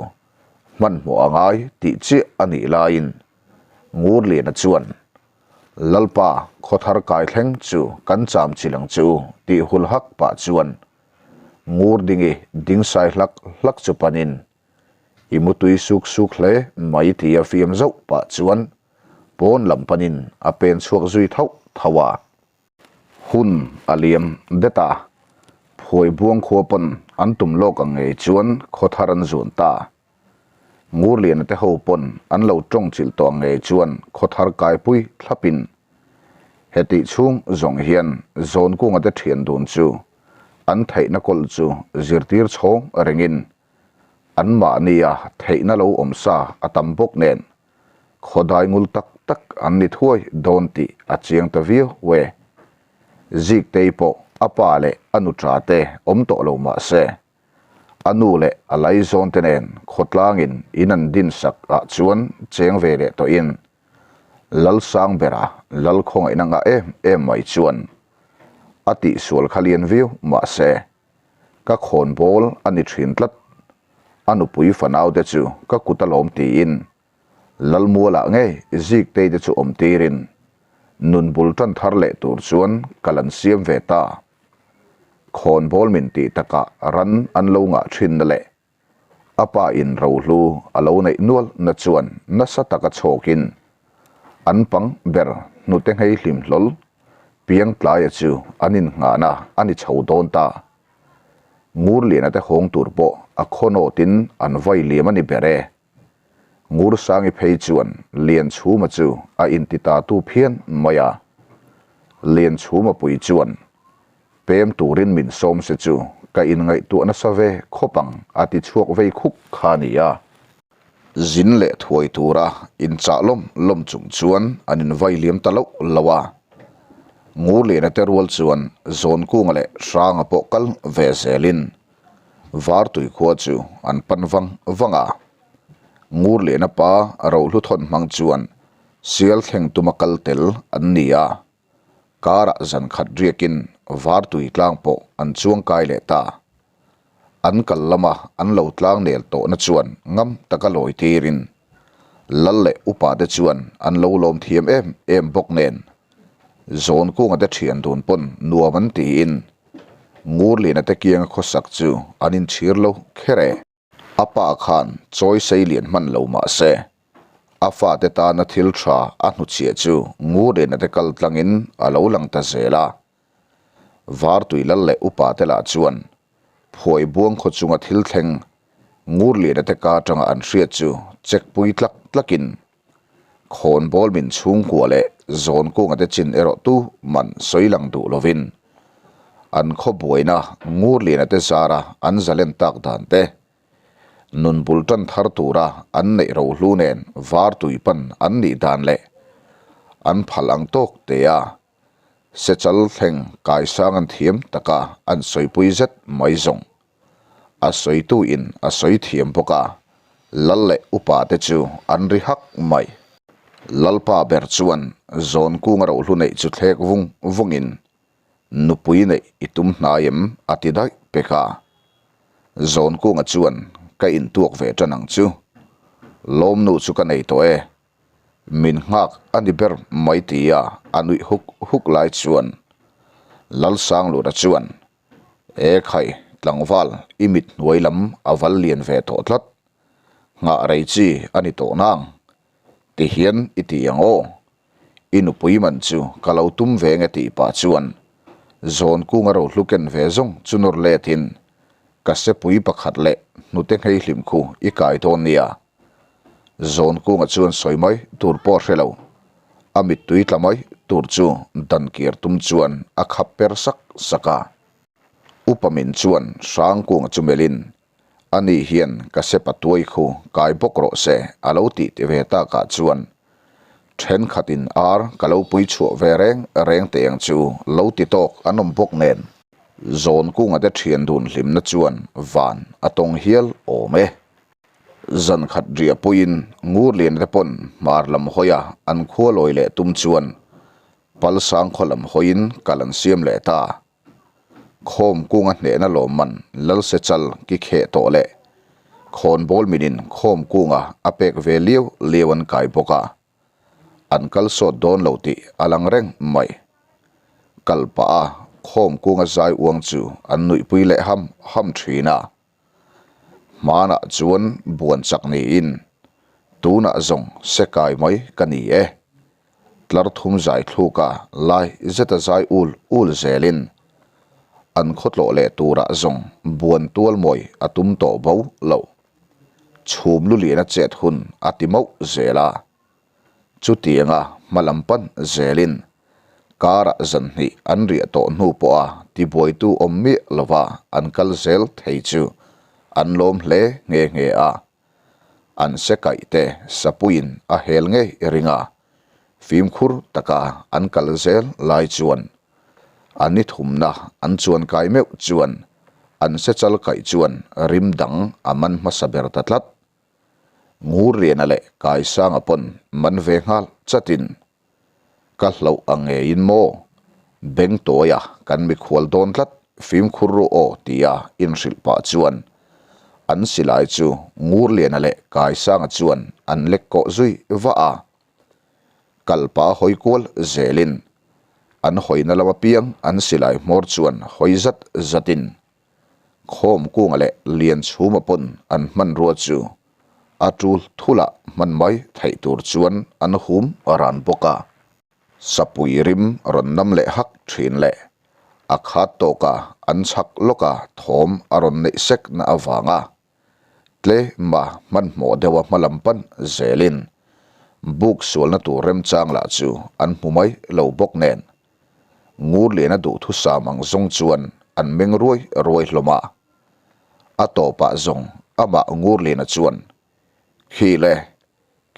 Speaker 1: hmanhmawh a ngai tih chiah a nih laiin Ngurliana chuan, Lalpa, khawthar kai thleng chu kan cham chil ang che u tih hul hak pah chuan Ngurdingi dingsai hlak hlak chu panin I mutui suk suk hle mai ti a fiam zauh pah chuan pawn lam panin a pen chhuak zui thauh thauh a. Hun a liam det a, phuai buang khua pawn an tum lawk ang ngei chuan khaw thar an zun ta. Ngurliana te ho pawn an lo tawng chilh tawh ang ngei chuan khaw thar kaipui thlapin hetih chhung zawng hian Zawnkunga te thian dun chu an theihna kawlh chu zirtir chhawng rengin Anmahnia theihna lo awm sa a tam bawk nen khawdai ngul tak tak an ni thuai dawn tih a chiang ta viau e. Ziktei pawh a pa leh a nuṭa te awm tawh lo mah se, a nu leh a laizawn te nen khawtlangin in an din sak ah chuan cheng ve leh tawhin Lalsangbera Lalkhawngaihna ngah em em mai chuan a tihsual kha lian viau mah se, Ka khawn bawl a ni thin tlat. A nupui fanau te chu ka kut alawm tiin Lalmualah ngei Ziktei te chu awm tirin nun bul tan thar leh tur chuan ka lan siam ve ta. Khawn bawl min tih takah ran an lo ngah thin na leh A pa in rohlu a lo neih nual na chuan nasa taka chhawkin an pang ber hnute nghei hlim hlawl piang tlaia chu an innghahna a ni chho dawn ta. Ngurliana te hawng tur pawh a khawnawtin an vai liam a ni ber e. Ngursangi phei chuan Lianchhuma chu a inti ta tu phian mai a. Lianchhuma pui chuan Pem turin min sawm se chu ka inngaihtuah nasa ve khawp ang a ti chhuak vei khuk kha a ni a. Zin leh thuai tura inchah lawm lawm chung chuan an invai liam ta loh loh a. Ngurliana te rual chuan Zawnkunga leh Hranga pawh kal ve zelin Vartui khua chu an pan vang vang a. Ngurliana pa rohlu thawn hmang chuan sial thleng tuma kal tel an ni a. Karah zan khat riakin Vartui tlang pawh an chuang kai leh ta. An kal lama an lo tlang nel tawhna chuan ngam taka lawi tirin Lal leh upa te chuan an lo lawm thiam em em bawk nen Zawnkunga te thian dun pawn nuam an tiin Ngurliana te kianga khawsak chu an inchhir lo kher e. A pa khan chawi sei lian hman lo mah se, a fate tana thil tha a hnuchhiah chu Ngurliana te kal tlangin a lo lang ta zel a. Vartui lal leh upa te lah chuan Phuai buang khaw chunga thil thleng Ngurliana te ka atanga an hriat chu check pui tlak tlakin Khawnbawl min chhungkua leh Zawnkunga te chin erawh tu man sawi lang duh lovin an khaw buaina Ngurliana te zara an zalen tak dan te nun bul tan thar tura an neih rohlu nen var tui pan an nih dan leh an phal ang tawk tea Sechal thleng kaisang an thiam taka an sawipui zet mai zawng. A sawitu in a sawi thiam bawk a, lal leh upa te chu an ri hak mai. Lalpa ber chuan zawn kunga rohlu neih chu thlek vung vung in, Nupui neih i tum hnai em? a ti daih pek a. Zawn kunga chuan ka intuak ve tan ang chu. Lawmnu chu ka nei tawh e. Min nghak a ni ber mai tia a nuih huk huk lai chuan Lalsanglura chuan E khai, tlangval, i mit hnuai lam a val lian ve tawh tlat. Nghah rei chi a ni tawh nang. Tihian i ti ang aw. I nupui man chu ka lo tum ve nge tih pah chuan zawn kunga rohlu ken ve zawng chu nawr letin ka sepui pakhat leh hnute nghei hlim khu i kai dawn nia. Zawn kunga chuan sawi mai tur pawh a hre lo. A mittui tla mai tur chu dan kir tum chuan a khap per sak sak a. Upa min chuan Hrangkunga chu melhin, Ani hian ka sepa tuai khu kai bawk rawh se a lo tih ti ve takah chuan thenkhatin ar ka lo pui chhuah ve reng reng teh ang chu lo ti tawk an awm bawk nen. Zawnkunga te thian dun hlimna chuan van a tawng hial awm e. Zan khat riah puiin Ngurlian te pawn hmar lam hawia an khua lawi leh tum chuan Palsang khaw lam hawiin kal an siam leh ta. Khawm kunga hnehna lawmman Lalsechal ki kheh tawh leh khawnbawl minin khawm kunga a pek ve liau liau an kai bawk a, an kal sawt dawn lo tih a lang reng mai. Kal pah a khawm kunga zai uang chu an nuihpui leh ham ham thin a. Hmanah chuan buan chak niin tunah zawng se kai mai ka ni e. Tlar thum zai thluka lai zeta zai ul ul zelin an khawtlawh leh turah zawng buan tual mawi a tum tawh bo lo. Chhum lu lian a chet hun a ti mauh zel a. Chutianga hma lam pan zelin karah zan hnih an riah tawh hnu pawha tibuaitu awm miah lova an kal zel thei chu an lawm hle nghe nghe a. An se kaih te sapuiin a hel ngei ring a, fimkhur taka an kal zel lai chuan a ni thumna an chuan kai meuh chuan an se chal kaih chuan rim dang a man hmasa ber ta tlat. Ngurliana leh Kaisanga pawn man ve nghal chatin ka hlauh ang ngeiin maw beng tawia kan mikhual dawn tlat fimkhur ru aw tia inhrilh pah chuan an silai chu Ngurliana leh Kaisanga chuan an lek kawh zui vah a. Kalpa hawi kual zelin an hawina lam apiang an silai hmawr chuan hawi zat zatin Khawm kunga leh lian chhuma pawn an hmanrua chu a tul thulah hman mai theih tur chuan an hum ran bawk a. Sapui rim rawn nam leh hak thin leh a khat tawka an chhak lawka thawm a rawn neih sek na avanga tlema hmanhmawh deuha hmalam pan zelin buk sualna tur remchang lah chu an hmu mai lo bawk nen Ngurliana duhthusam ang zawng chuan an meng ruai ruai hlawm a. A tawpah zawng amah Ngurliana chuan, Khi le,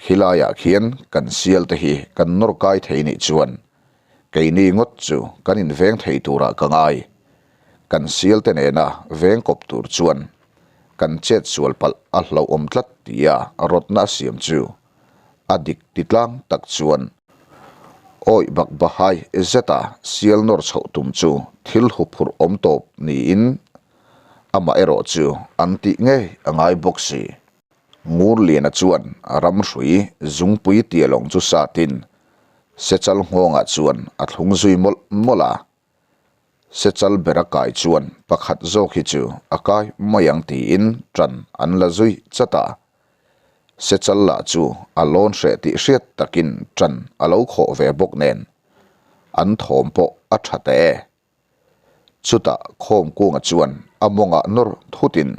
Speaker 1: khilaiah khian kan sial te hi kan nawr kai thei nih chuan keini ngawt chu kan inveng thei turah ka ngai. Kan sial te nena veng kawp tur chuan kan chet sual palh a hlauhawm tlat tia rawtna a siam chu a dik ti tlang tak chuan awih bak bahai zeta sial nawr chhoh tum chu thil huphurh awm tawp niin amah erawh chu an tih ngei a ngai bawk si. Ngurliana chuan ramhrui zungpui tialawng chu satin sechal nghawngah chuan a thlung zui mawlh mawlh a. Sechal bera kai chuan pakhat zawk hi chu a kai mai ang tiin ṭan an la zui chat a. Sechal lah chu a lawn hreh tih hriat takin ṭan a lo khawh ve bawk nen an thawm pawh a ṭha teh e. Chutah Khawmkunga chuan a mawngah nawr thutin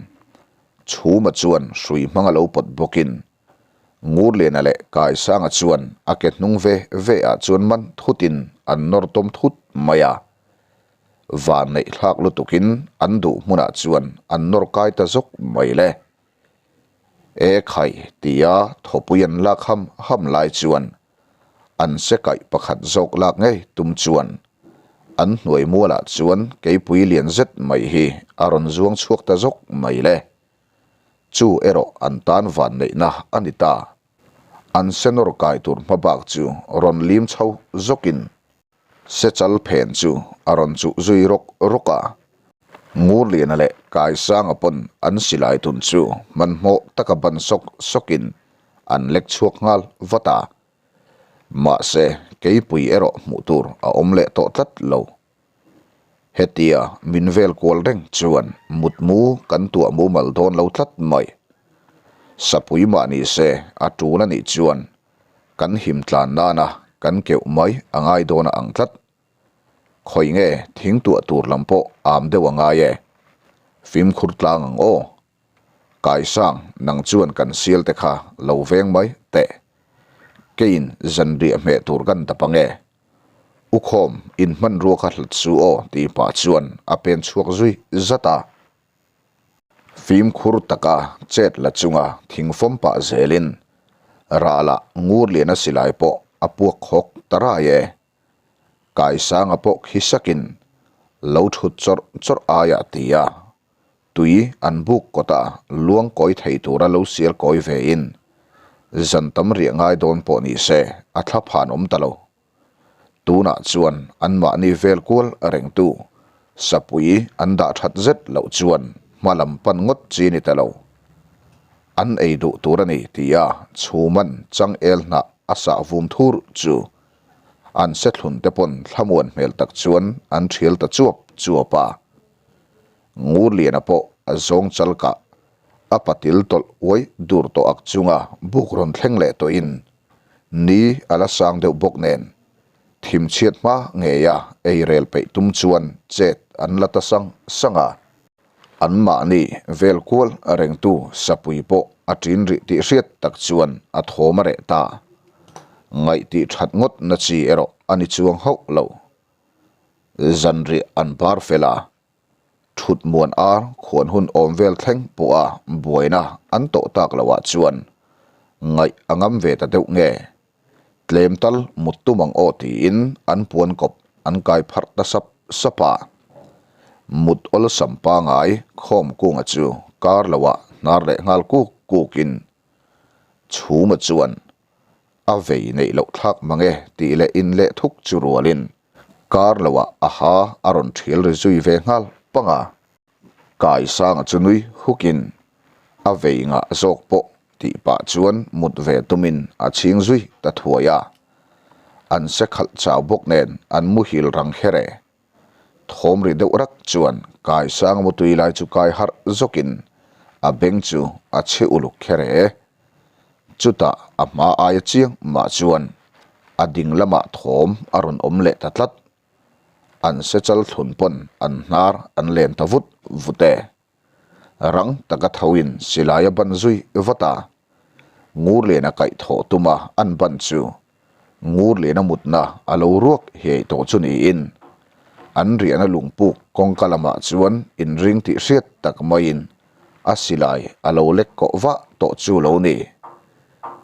Speaker 1: Chhuma chuan hrui hmanga lo pawt bawkin Ngurliana leh Kaisanga chuan a ke hnung ve ve ah chuan man thutin an nawr tawm thut mai a. Van neih thlak lutukin an duh hmunah chuan an nawr kai ta zawk mai le. E khai tia thawpui an lak ham ham lai chuan an se kaih pakhat zawk lak ngei tum chuan an hnuai mualah chuan keipui lian zet mai hi a rawn zuang chhuak ta zawk mai le. Chu erawh an tan van neihna a ni ta. An senawr kai tur hma bak chu rawn lim chho zawkin Sechal phen chu a rawn chuh zui rawk rawk a. Ngurliana leh Kaisanga pawn an silai tun chu hmanhmawh taka ban sawk sawkin an lek chhuak nghal vat a. Mahse, keipui erawh hmuh tur a awm leh tawh tlat lo. Hetia min vel kual reng chuan mutmu kan tuah mumal dawn lo tlat mai. Sapui mah ni se a tul a nih chuan kan him tlan nana kan keuh mai a ngai dawn a ang tlat. Khawi nge thing tuah tur lam pawh am deuh a ngai e. Fimkhur tlang ang aw. Kaisang nang chuan kan sial te kha lo veng mai teh. Keiin zanriah hmeh tur kan dap ang e. Ukhawm in hmanrua kha hlat su aw tih pah chuan a pen chhuak zui zat a. Fimkhur taka chet la chunga thing fawm pah zelin ralah Ngurliana silai pawh a puak khawk ta rai e. Kaisanga pawh khi sakin lo thut chawrh chawrh aiah ti a, tui an buk kawta luang kawi thei tura lo sial kawi vein zan tam riah ngai dawn pawh ni se a thla phan awm ta lo. Tunah chuan anmahni vel kual rengtu sapui an dah that zet loh chuan hma lam pan ngawt chi ni ta lo. An ei duh tur a ni tia chhuman changel hnah a sah vum thur chu an sethlun te pawn thlamuan hmel tak chuan an thial ta chuap chuap a. Ngurliana pawh a zawng chal kah a patil tawlh uai dur tawh ak chunga buk rawn thleng leh tawhin ni a la sang deuh bawk nen thim chhiat hma ngeia ei rel peih tum chuan chet an la ta sang sang a. Anmahni vel kual rengtu sapui pawh a ṭin rih tih hriat tak chuan a thawm a reh ta. Ngaih tih ṭhat ngawt na chi erawh a ni chuang hauh lo. Zanriah an bar fel a, thut muan ar khuan hun awm vel thleng pawha buaina an tawh tak loh ah chuan ngaih a ngam ve ta deuh nge? Tlem tal mut tum ang aw tiin an puan kawp an kai pharh ta sap sap a. Mut awlsam pangai khawm kunga chu kar loah hnar leh nghal kuk kukin Chhuma chuan A vei neih loh thlak mang e tih leh in leh thuk chu rualin kar loah a ha a rawn thial ri zui ve nghal pang a. Kaisanga chu nui hukin a vei ngah zawk pawh tih pah chuan mut ve tumin a chhing zui ta thuai a. An se khalh chau bawk nen an muhil rang kher e. Thawm ri deuh rak chuan Kaisang mutui lai chu kai harh zawkin a beng chu a chhe uluk kher e. Chutah a hma aia chiang mah chuan a ding lamah thawm a rawn awm leh ta tlat. An sechal thlun pawn an hnar an len ta vut vut e. Rang taka thoin silai a ban zui vat a. Ngurliana kaih thawh tuma an ban chu Ngurliana mutna a lo ruak hiai tawh chu niin an riahna lungpuk kawngka lamah chuan inring tih hriat tak maiin a silai a lo lek kawh vah tawh chu lo ni.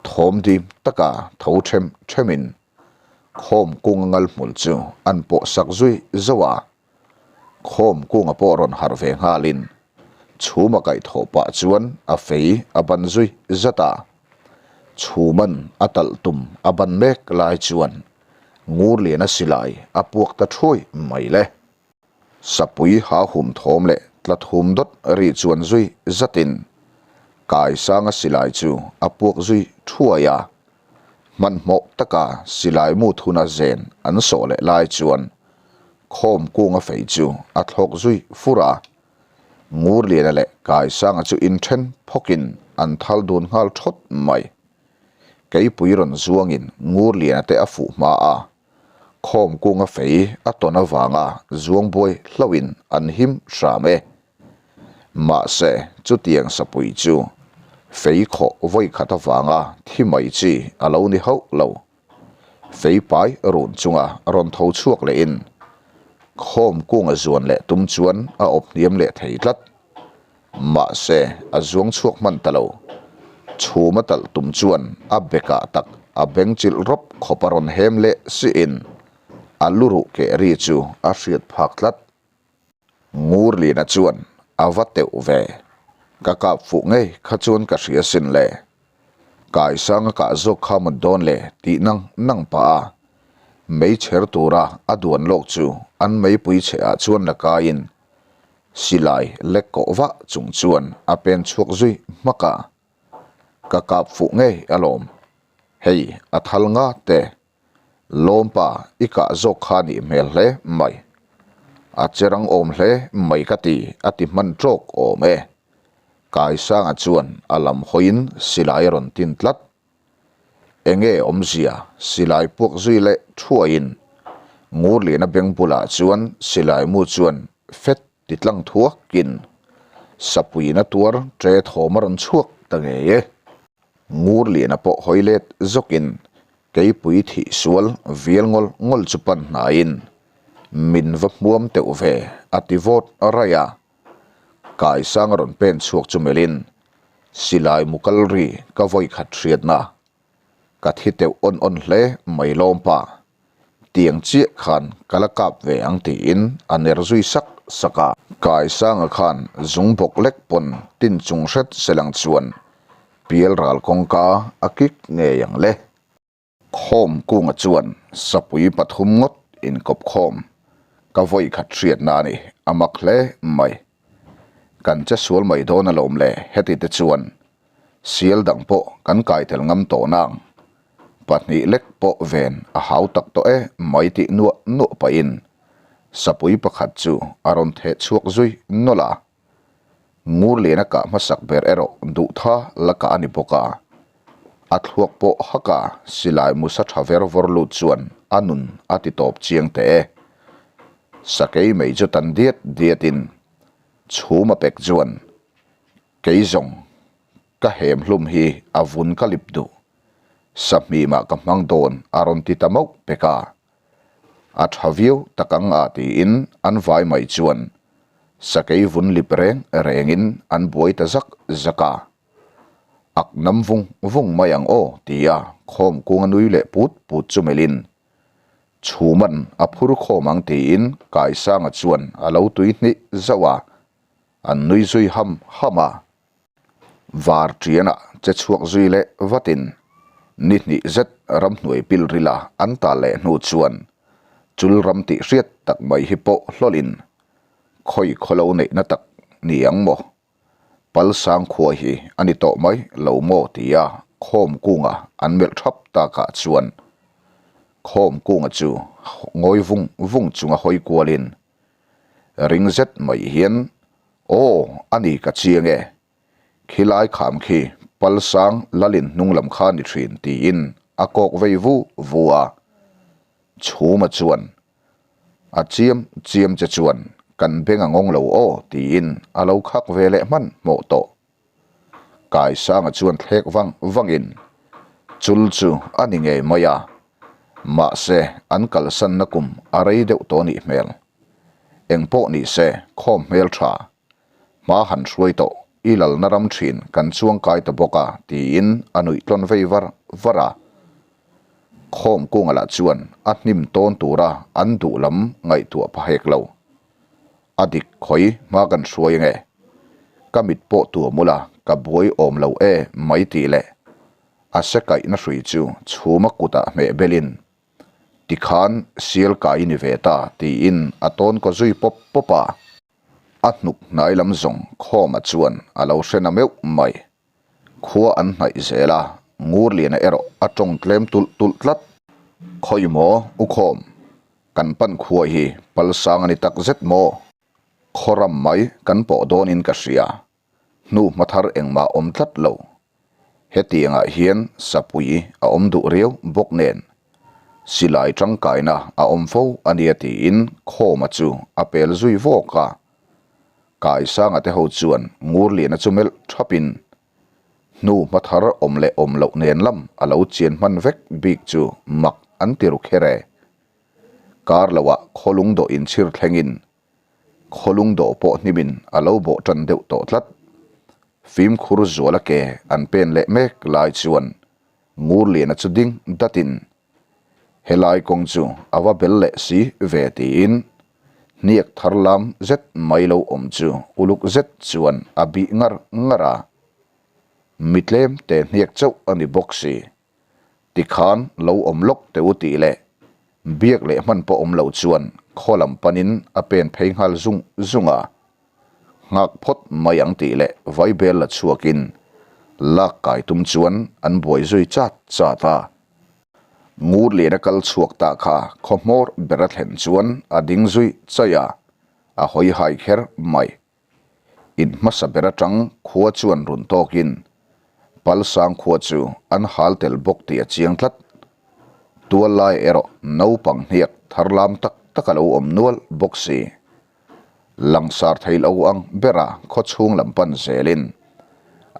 Speaker 1: Thawm dim taka tho them themin khawm kunga ngal hmul chu an pawh sak zui zauh a. Khawm kunga pawh rawn harh ve nghalin chhuma kaih thawh pah chuan a fei a ban zui zat a. Chhuman a talh tum a ban mek lai chuan Ngurliana silai a puak ta thuai mai le. Sapui ha hum thawm leh tla thum dawt ri chuan zui zatin Kaisanga silai chu a puak zui thuai a. Hmanhmawh taka silai mu thuna zen an sawh leh lai chuan khawm kunga fei chu a thlawk zui fur a. Ngurliana leh Kaisanga chu inthen phawkin an thal dun nghal thawt mai. Keipui rawn zuangin Ngurliana te a fuh hma a. Khawm kunga fei a tawn avanga zuang buai hlauhin an him hram e. Mahse, chutiang sapui chu fei khawh vawi khat avanga thi mai chi a lo ni hauh lo. Fei pai run chunga rawn tho chhuak lehin khawm kunga zuan leh tum chuan a awp hniam leh thei tlat. Mahse, a zuang chhuak hman ta lo. Chhum a talh tum chuan a bekah tak a beng chilh rawp khawp a rawn hem leh siin a lu ruh keh ri chu a hriat phak tlat. Ngurlina chuan a va teuh ve. Ka kap fuh ngei kha chuan ka hria sin le. Kaisanga kah zawk kha mut dawn le tih nang nang pah a. Meichher tura a duan lawk chu an meipui chhe ah chuan la kaiin Silai lek kawh vah chung chuan a pen chhuak zui hmak a, Ka kap fuh ngei alawm, hei a thal nga te, lawmpa i kah zawk kha nih hmel hle mai, a che rang awm hle mai ka ti a ti hman tawk awm e. Kaisanga chuan a lam hawiin silai a rawn tin tlat. Enge awmzia silai puak zui leh thuaiin Ngurliana beng bulah chuan silai mu chuan fet ti tlang thuakin sapuiin a tuar ṭe thawm a rawn chhuak ta ngei e. Ngurliana pawh hawi let zawkin keipui thih sual vial ngawl ngawl chu pan hnaiin min va hmuam teuh ve a ti vawt raih a. Kaisang a rawn pen chhuak chu melhin Silai mu kal ri ka vawi khat hriatna ka thi teuh awn awn hle mai lawm pa. Tiang chiah khan ka la kap ve ang tiin a ner zui sak sak a. Kaisanga khan zung bawk lek pawn tin chung hret selang chuan pial ral kawngka a kik ngei ang le. Khawm kunga chuan sapui pathum ngawt inkawp khawm ka vawi khat hriatna a ni, a mak hle mai. Kan che sual mai dawn alawm le, heti te chuan sial dang pawh kan kai tel ngam tawh nang. Pahnih lek pawh ven a hau tak tawh e mai tih nuah nuah pahin sapui pakhat chu a rawn theh chhuak zui nawlh a. Ngurliana kah hmasak ber erawh duhtha la kah a ni bawk a, a thluak pawh hak a, silai musa tha ver vawr lut chuan a nun a ti tawp chiang teh e. Sakei mei chu tan diat diatin chhum a pek chuan kei zawng ka hem hlum hi a vun ka lip duh, sahmimah ka hmang dawn a rawn ti ta mauh pek a. A tha viau tak ang a tiin an vai mai chuan sakei vun lip reng rengin an buai ta zak zak a. Ak nam vung vung mai ang aw tia khawm kung a nui leh put put chu melhin chhuman a phur khawm ang tiin Kaisanga chuan a lo tui hnih zauh a, an nui zui ham ham a. Var ṭianah che chhuak zui leh vatin ni hnih zet ramhnuai pil rila an ta leh hnu chuan chul ram tih hriat tak mai hi pawh hlawlhin khawi khawlo neihna tak ni ang maw? Palsang khua hi a ni tawh mai lo maw tia khawm kunga an melh thap takah chuan khawm kunga chu ngawi vung vung chunga hawi kualin ring zet mai hian Aw, a ni ka chiang e. Khilai kham khi Palsang Lalin hnung lam kha ni thin tiin a kawk vei vu vu a. Chhuma chuan, A chiam chiam che chuan kan beng a ngawng lo aw tiin a lo khak ve leh hman hmawh tawh. Kaisanga chuan thlek vang vangin, Chul chu a ni ngei mai a, mahse an kalsanna kum a rei deuh tawh nih hmel. Eng pawh ni se khawm hmel tha, hma han hruai tawh, i lalna ram thin kan chuang kai ta bawk a tiin a nuih tlawn vei var var a. Khawm kunga lah chuan a hnim tawn tura an duh lam ngaihtuah pha hek lo. A dik khawi hma kan hruai ange. Ka mit pawh tuam ula ka buai awm lo e mai tih leh a se kaihna hrui chu chhuma kutah hmeh belin tikhan sial kai ni ve ta tiin a tawn kaw zui pawp pawp a. A hnuk hnai lam zawng khawma chuan a lo hre na meuh mai. Khua an hnaih zel a, Ngurliana erawh a tawng tlem tulh tulh tlat. Khawi maw u khawm, kan pan khua hi palsang a ni tak zet maw? Khaw ram mai kan pawh dawnin ka hria, hnu hma thar engmah awm tlat lo. Hetiangah hian sapui a awm duh riau bawk nen. Silai tangkaina a awm fo a nia tiin Khawma chu a pel zui vawk a. Kaisanga te ho chuan Ngurliana chu melh thapin hnu hma thar awm leh awm loh nen lam a lo chian hman vek bik chu mak an ti ru kher e. Kar loah khawlung dawh inchhir thlengin Khawlung dawh pawh hnimin a lo bawh tan deuh tawh tlat. Fimkhur zuala ke an pen leh mek lai chuan Ngurliana chu ding datin helai kawng chu a va bel leh si ve tiin hniak thar lam zet mai lo awm chu uluk zet chuan a bih ngar ngar a. Mi tlem te hniak chauh a ni bawk si. Tikhan lo awm lawk teh u tih leh biak leh hman pawh awm lo chuan khaw lam panin a pen phei nghal zung zung a. Nghak phawt mai ang tih leh vaibel la chhuakin lak kai tum chuan an buai zui chat chat a. Ngurliana kal chhuak ta kha khaw hmawr ber a thlen chuan a ding zui chaih a, a hawi hai kher mai. In hmasa ber atang khua chuan run tawkin Palsang khua chu an hal tel bawk tih a chiang tlat. Tual lai erawh naupang hniak thar lam tak tak a lo awm nual bawk si. Langsar thei lo ang bera khaw chhung lam pan zelin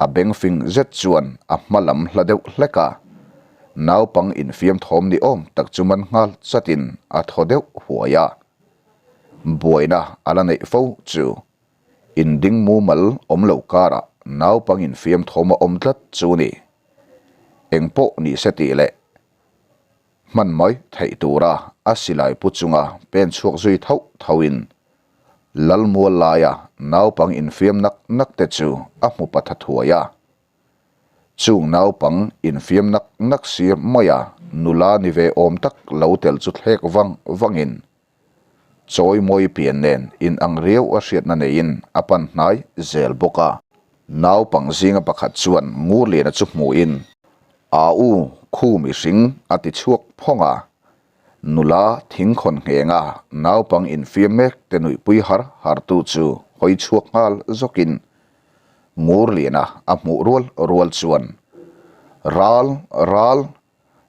Speaker 1: a beng fing zet chuan a hma lam hla deuh hlek a, naupang infiam thawm ni awm tak chu man nghal chatin a thaw deuh huai a. Buaina a la neih fo chu inding mumal awm lo karah naupang infiam thawm a awm tlat chu ni. Engpawh ni se tih leh hman mai theih tura a silai pu chunga pen chhuak zui thauh thauhin Lalmual laia naupang infiam nak nak te chu a hmu patha thuai a. Chung naupang infiam nak nak sir maia nula ni ve awm tak lo tel chu thlek vang vangin chawimawi pian nen in ang riau a hriatna neiin a pan hnai zel bawk a. Naupang zinga pakhat chuan Ngurliana chu hmuhin, A u, khu mihring a ti chhuak phawng a. Nula thingkhawn nghenga naupang infiam mek te nuihpui har hartu chu hawi chhuak nghal zawkin Ngurliana a hmuh rual rual chuan, Ral, ral,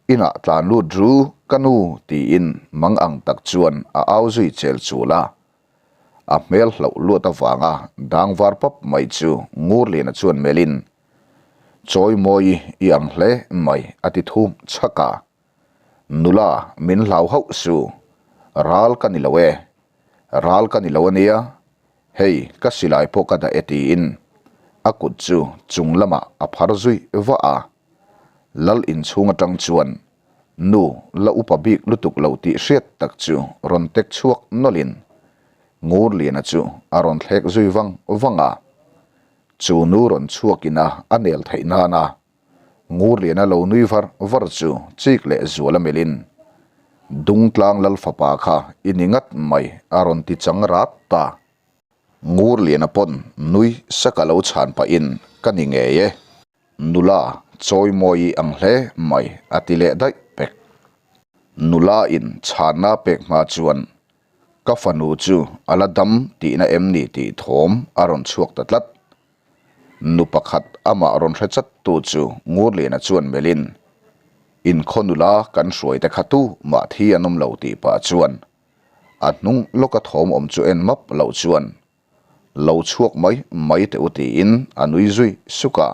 Speaker 1: inah tlan lut ru ka nu tiin mang ang tak chuan a au zui chel chul a. A hmel hlauh luat avanga dang var pap mai chu Ngurliana chuan melhin, Chawimawi i ang hle mai a ti thum chhak a. Nula, min hlau hauh su, ral ka ni lo e, ral ka ni lo ania, Hei, ka silai pawh ka dah e tiin a kut chu chung lamah a phar zui vah a. Lal inchhung atang chuan nu la upa bik lutuk lo tih hriat tak chu rawn tek chhuak nawlhin Ngurliana chu a rawn thlek zui vang vang a. Chu nu rawn chhuakin a a nel theih nana Ngurliana lo nui var var chu chik leh zual a melhin, Dungtlang lal fapa kha i ni ngat mai a rawn ti chang rat ta. Ngurliana pawn nui sak a lo chhan pahin, Ka ni ngei e. Nula chawimawi i ang hle mai a ti leh daih pek. Nula in chhanna pek hma chuan ka fanu chu a la dam tihna em ni tih thawm a rawn chhuak ta tlat. Nu pakhat amah rawn hre chat tu chu Ngurliana chuan melhin, Inkhaw nula kan hruai te kha tu mah thi an awm lo tih pah chuan a hnung lawka thawm awm chu en map loh chuan lo chhuak mai mai teh u tiin a nui zui suk a.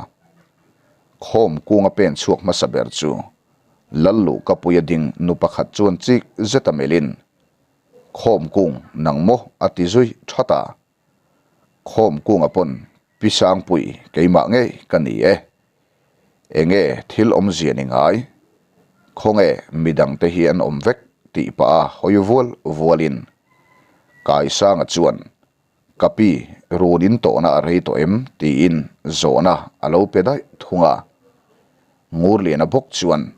Speaker 1: Khawm kunga pen chhuak hmasa ber chu Lalluhkapuia ding nu pakhat chuan chik zeta melhin, Khawm kung nang maw a ti zui that a. Khawm kunga pawn Pi Sangpui keimah ngei ka ni e. Enge thil awmzia ni ngai? Khawnge midangte hi an awm vek tih pah a hawi vual vualin Kaisanga chuan Ka pi run in tawhna a rei tawh em? tiin zawhna a lo pe daih thung a. Ngurliana bawk chuan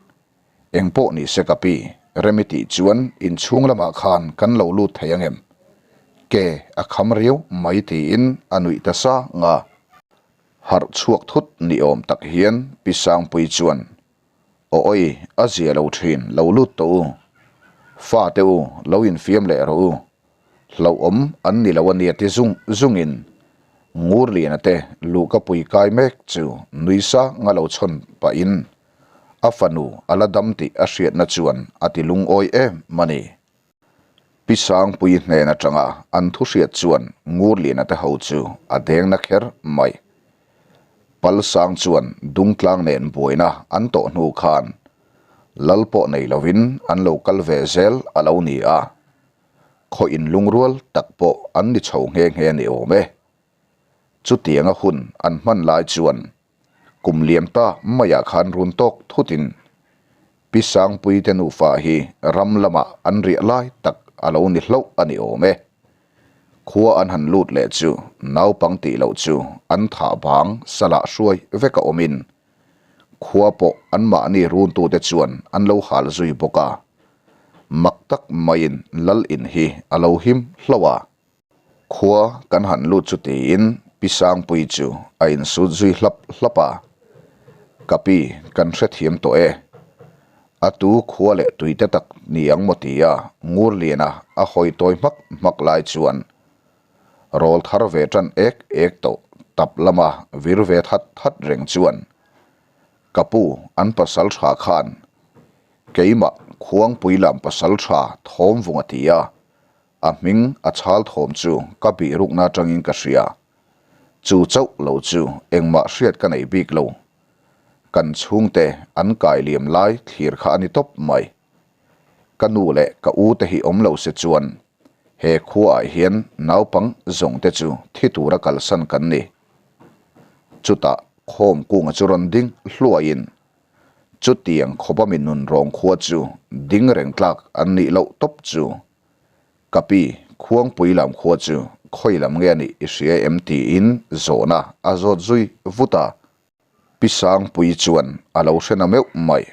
Speaker 1: Eng pawh ni se ka pi, Remi tih chuan inchhung lamah khan kan lo lut thei ang em? Ke a kham riau mai tiin a nuih ta sang a. Harh chhuak thut ni awm tak hian Pi Sangpui chuan, Aw awi, a zia lo thin, lo lut tawh u. Fate u, lo infiam leh rawh u. Hlauhawm an ni lo a nia ti zung zungin Ngurliana te luhka pui kai mek chu nui sang a lo chhawn pahin. A fanu a la dam tih a hriatna chuan a ti lungawi em a ni. Pi Sangpuii hnen atanga an thu hriat chuan Ngurliana te ho chu a deng na kher mai. Palsang chuan Dungtlang nen buaina an tawh hnu khan Lal pawh nei lovin an lo kal ve zel a lo ni a, khaw inlungrual tak pawh an ni chho nghe nghe ni awm e. Chutianga hun an hman lai chuan Kum liam ta maiah khan run tawk thutin Pi Sangpui te nufa hi ram lamah an riah lai tak a lo ni hlauh a ni awm e. Khua an han lut leh chu naupang tih loh chu an thah bang salah hruai vek a awmin khua pawh anmahni runtute chuan an lo hal zui bawk a. Mak tak maiin lal in hi a lo him hlauh a. Khua kan han lut chu tiin Pi Sangpui chu a insut zui hlap hlap a, Ka pi, kan hrethiam tawh e. A tu khua leh tuite tak ni ang maw tia Ngurliana a hawi tawi hmak hmak lai chuan rawl thar ve tan ek ek tawh tap lama vir ve that that reng chuan ka pu an pasal tha khan keimah Khuangpui lam pasal tha Thawmvunga tia A hming a chhal thawm chu ka bih rukna atangin ka hria. Chu chauh lo chu engmah hriat ka nei bik lo. Kan chhungte an kai liam lai thlir kha a ni tawp mai. Ka nu leh ka u te hi awm lo se chuan he khuaah hian naupang zawng te chu thi tura kalsan kan ni. Chutah khawm kunga chu rawn ding hluaiin Chutiang khawpa mi nun rawng khua chu ding reng tlak an nih loh tawp chu. Ka pi, Khuangpui lam khua chu khawi lam nge a nih i hria em tiin zawhna a zawt zui vut a. Pi Sangpui chuan a lo hre na meuh mai.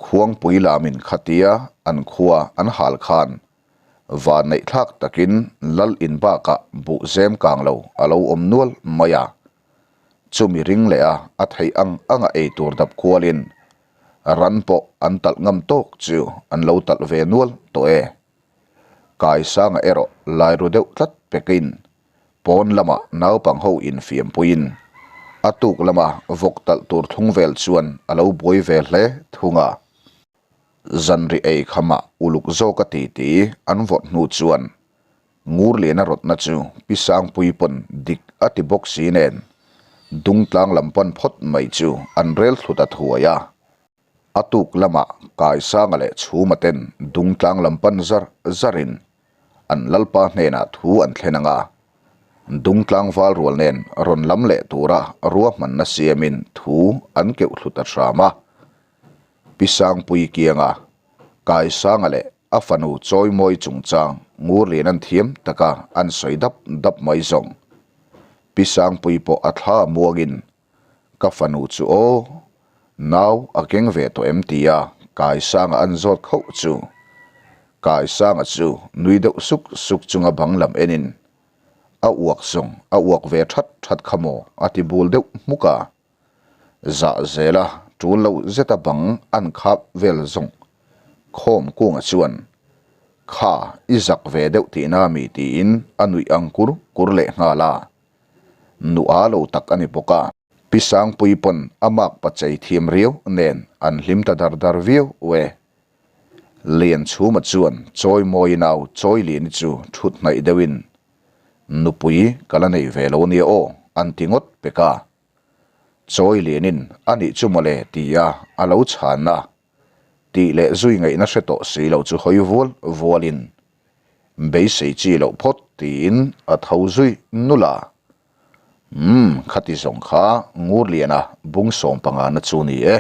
Speaker 1: Khuangpui lamin khatia an khua an hal khan vanneih thlak takin lal in bakah buh zem kang lo a lo awm nual mai a. Chumi ring leh a a theih ang anga ei tur dap kualin ran pawh an talh ngam tawk chu an lo talh ve nual tawh e. Kaisanga erawh lai ru deuh tlat pekin pawn lamah naupang ho infiam puiin a tuk lama vawk talh tur thlung vel chuan a lo buai ve hle thung a. Zanri ei khamah uluk zawka titi an vawrh hnu chuan Ngurliana rawtna chu Pi Sangpui pawn dik a ti bawk si nen Dungtlang lam pan phawt mai chu an rel thlut a thuai a. A tuk lamah Kaisanga leh Chhuma ten Dungtlang lam pan zar zarin an Lalpa hnenah thu an thlen ang a, Dungtlang val rual nen rawn lam leh tura ruahmanna siamin thu an keuh thlut a hram a. Pi Sangpui kianga Kaisanga leh A fanu chawimawi chungchang Ngurlian an thiam taka an sawi dap dap mai zawng. Pi Sangpui pawh a thla muangin, Ka fanu chu aw, nau a keng ve tawh em tia Kaisanga an zawt khauh chu. Kaisanga chu nui deuh suk suk chunga bang lam enin, A uak zawng a uak ve that that kha maw a ti bul deuh hmuk a. Zah zela tul loh zeta bang an khap vel zawng khawm kunga chuan, Kha i zak ve deuh tihna mi tiin a nuih ang kur kur leh nghal a. Nu a lo tak a ni bawk a. Pi Sangpui pawn a mak pa chei thiam riau nen an hlim ta dar dar viau e. Lianchhuma chuan Chawimawi nau Chawiliani chu thut hnaih deuhin, Nupui ka la nei ve lo nia aw an ti ngawt pek a. Chawi lianin a nih chu mawle tia a lo chhan a, tih leh zui ngaihna hre tawh si lo chu hawi vual vualin beisei chi loh phawt tiin a tho zui nulh a. Umm khati zawng kha Ngurliana bung sawmpangana chu ni e.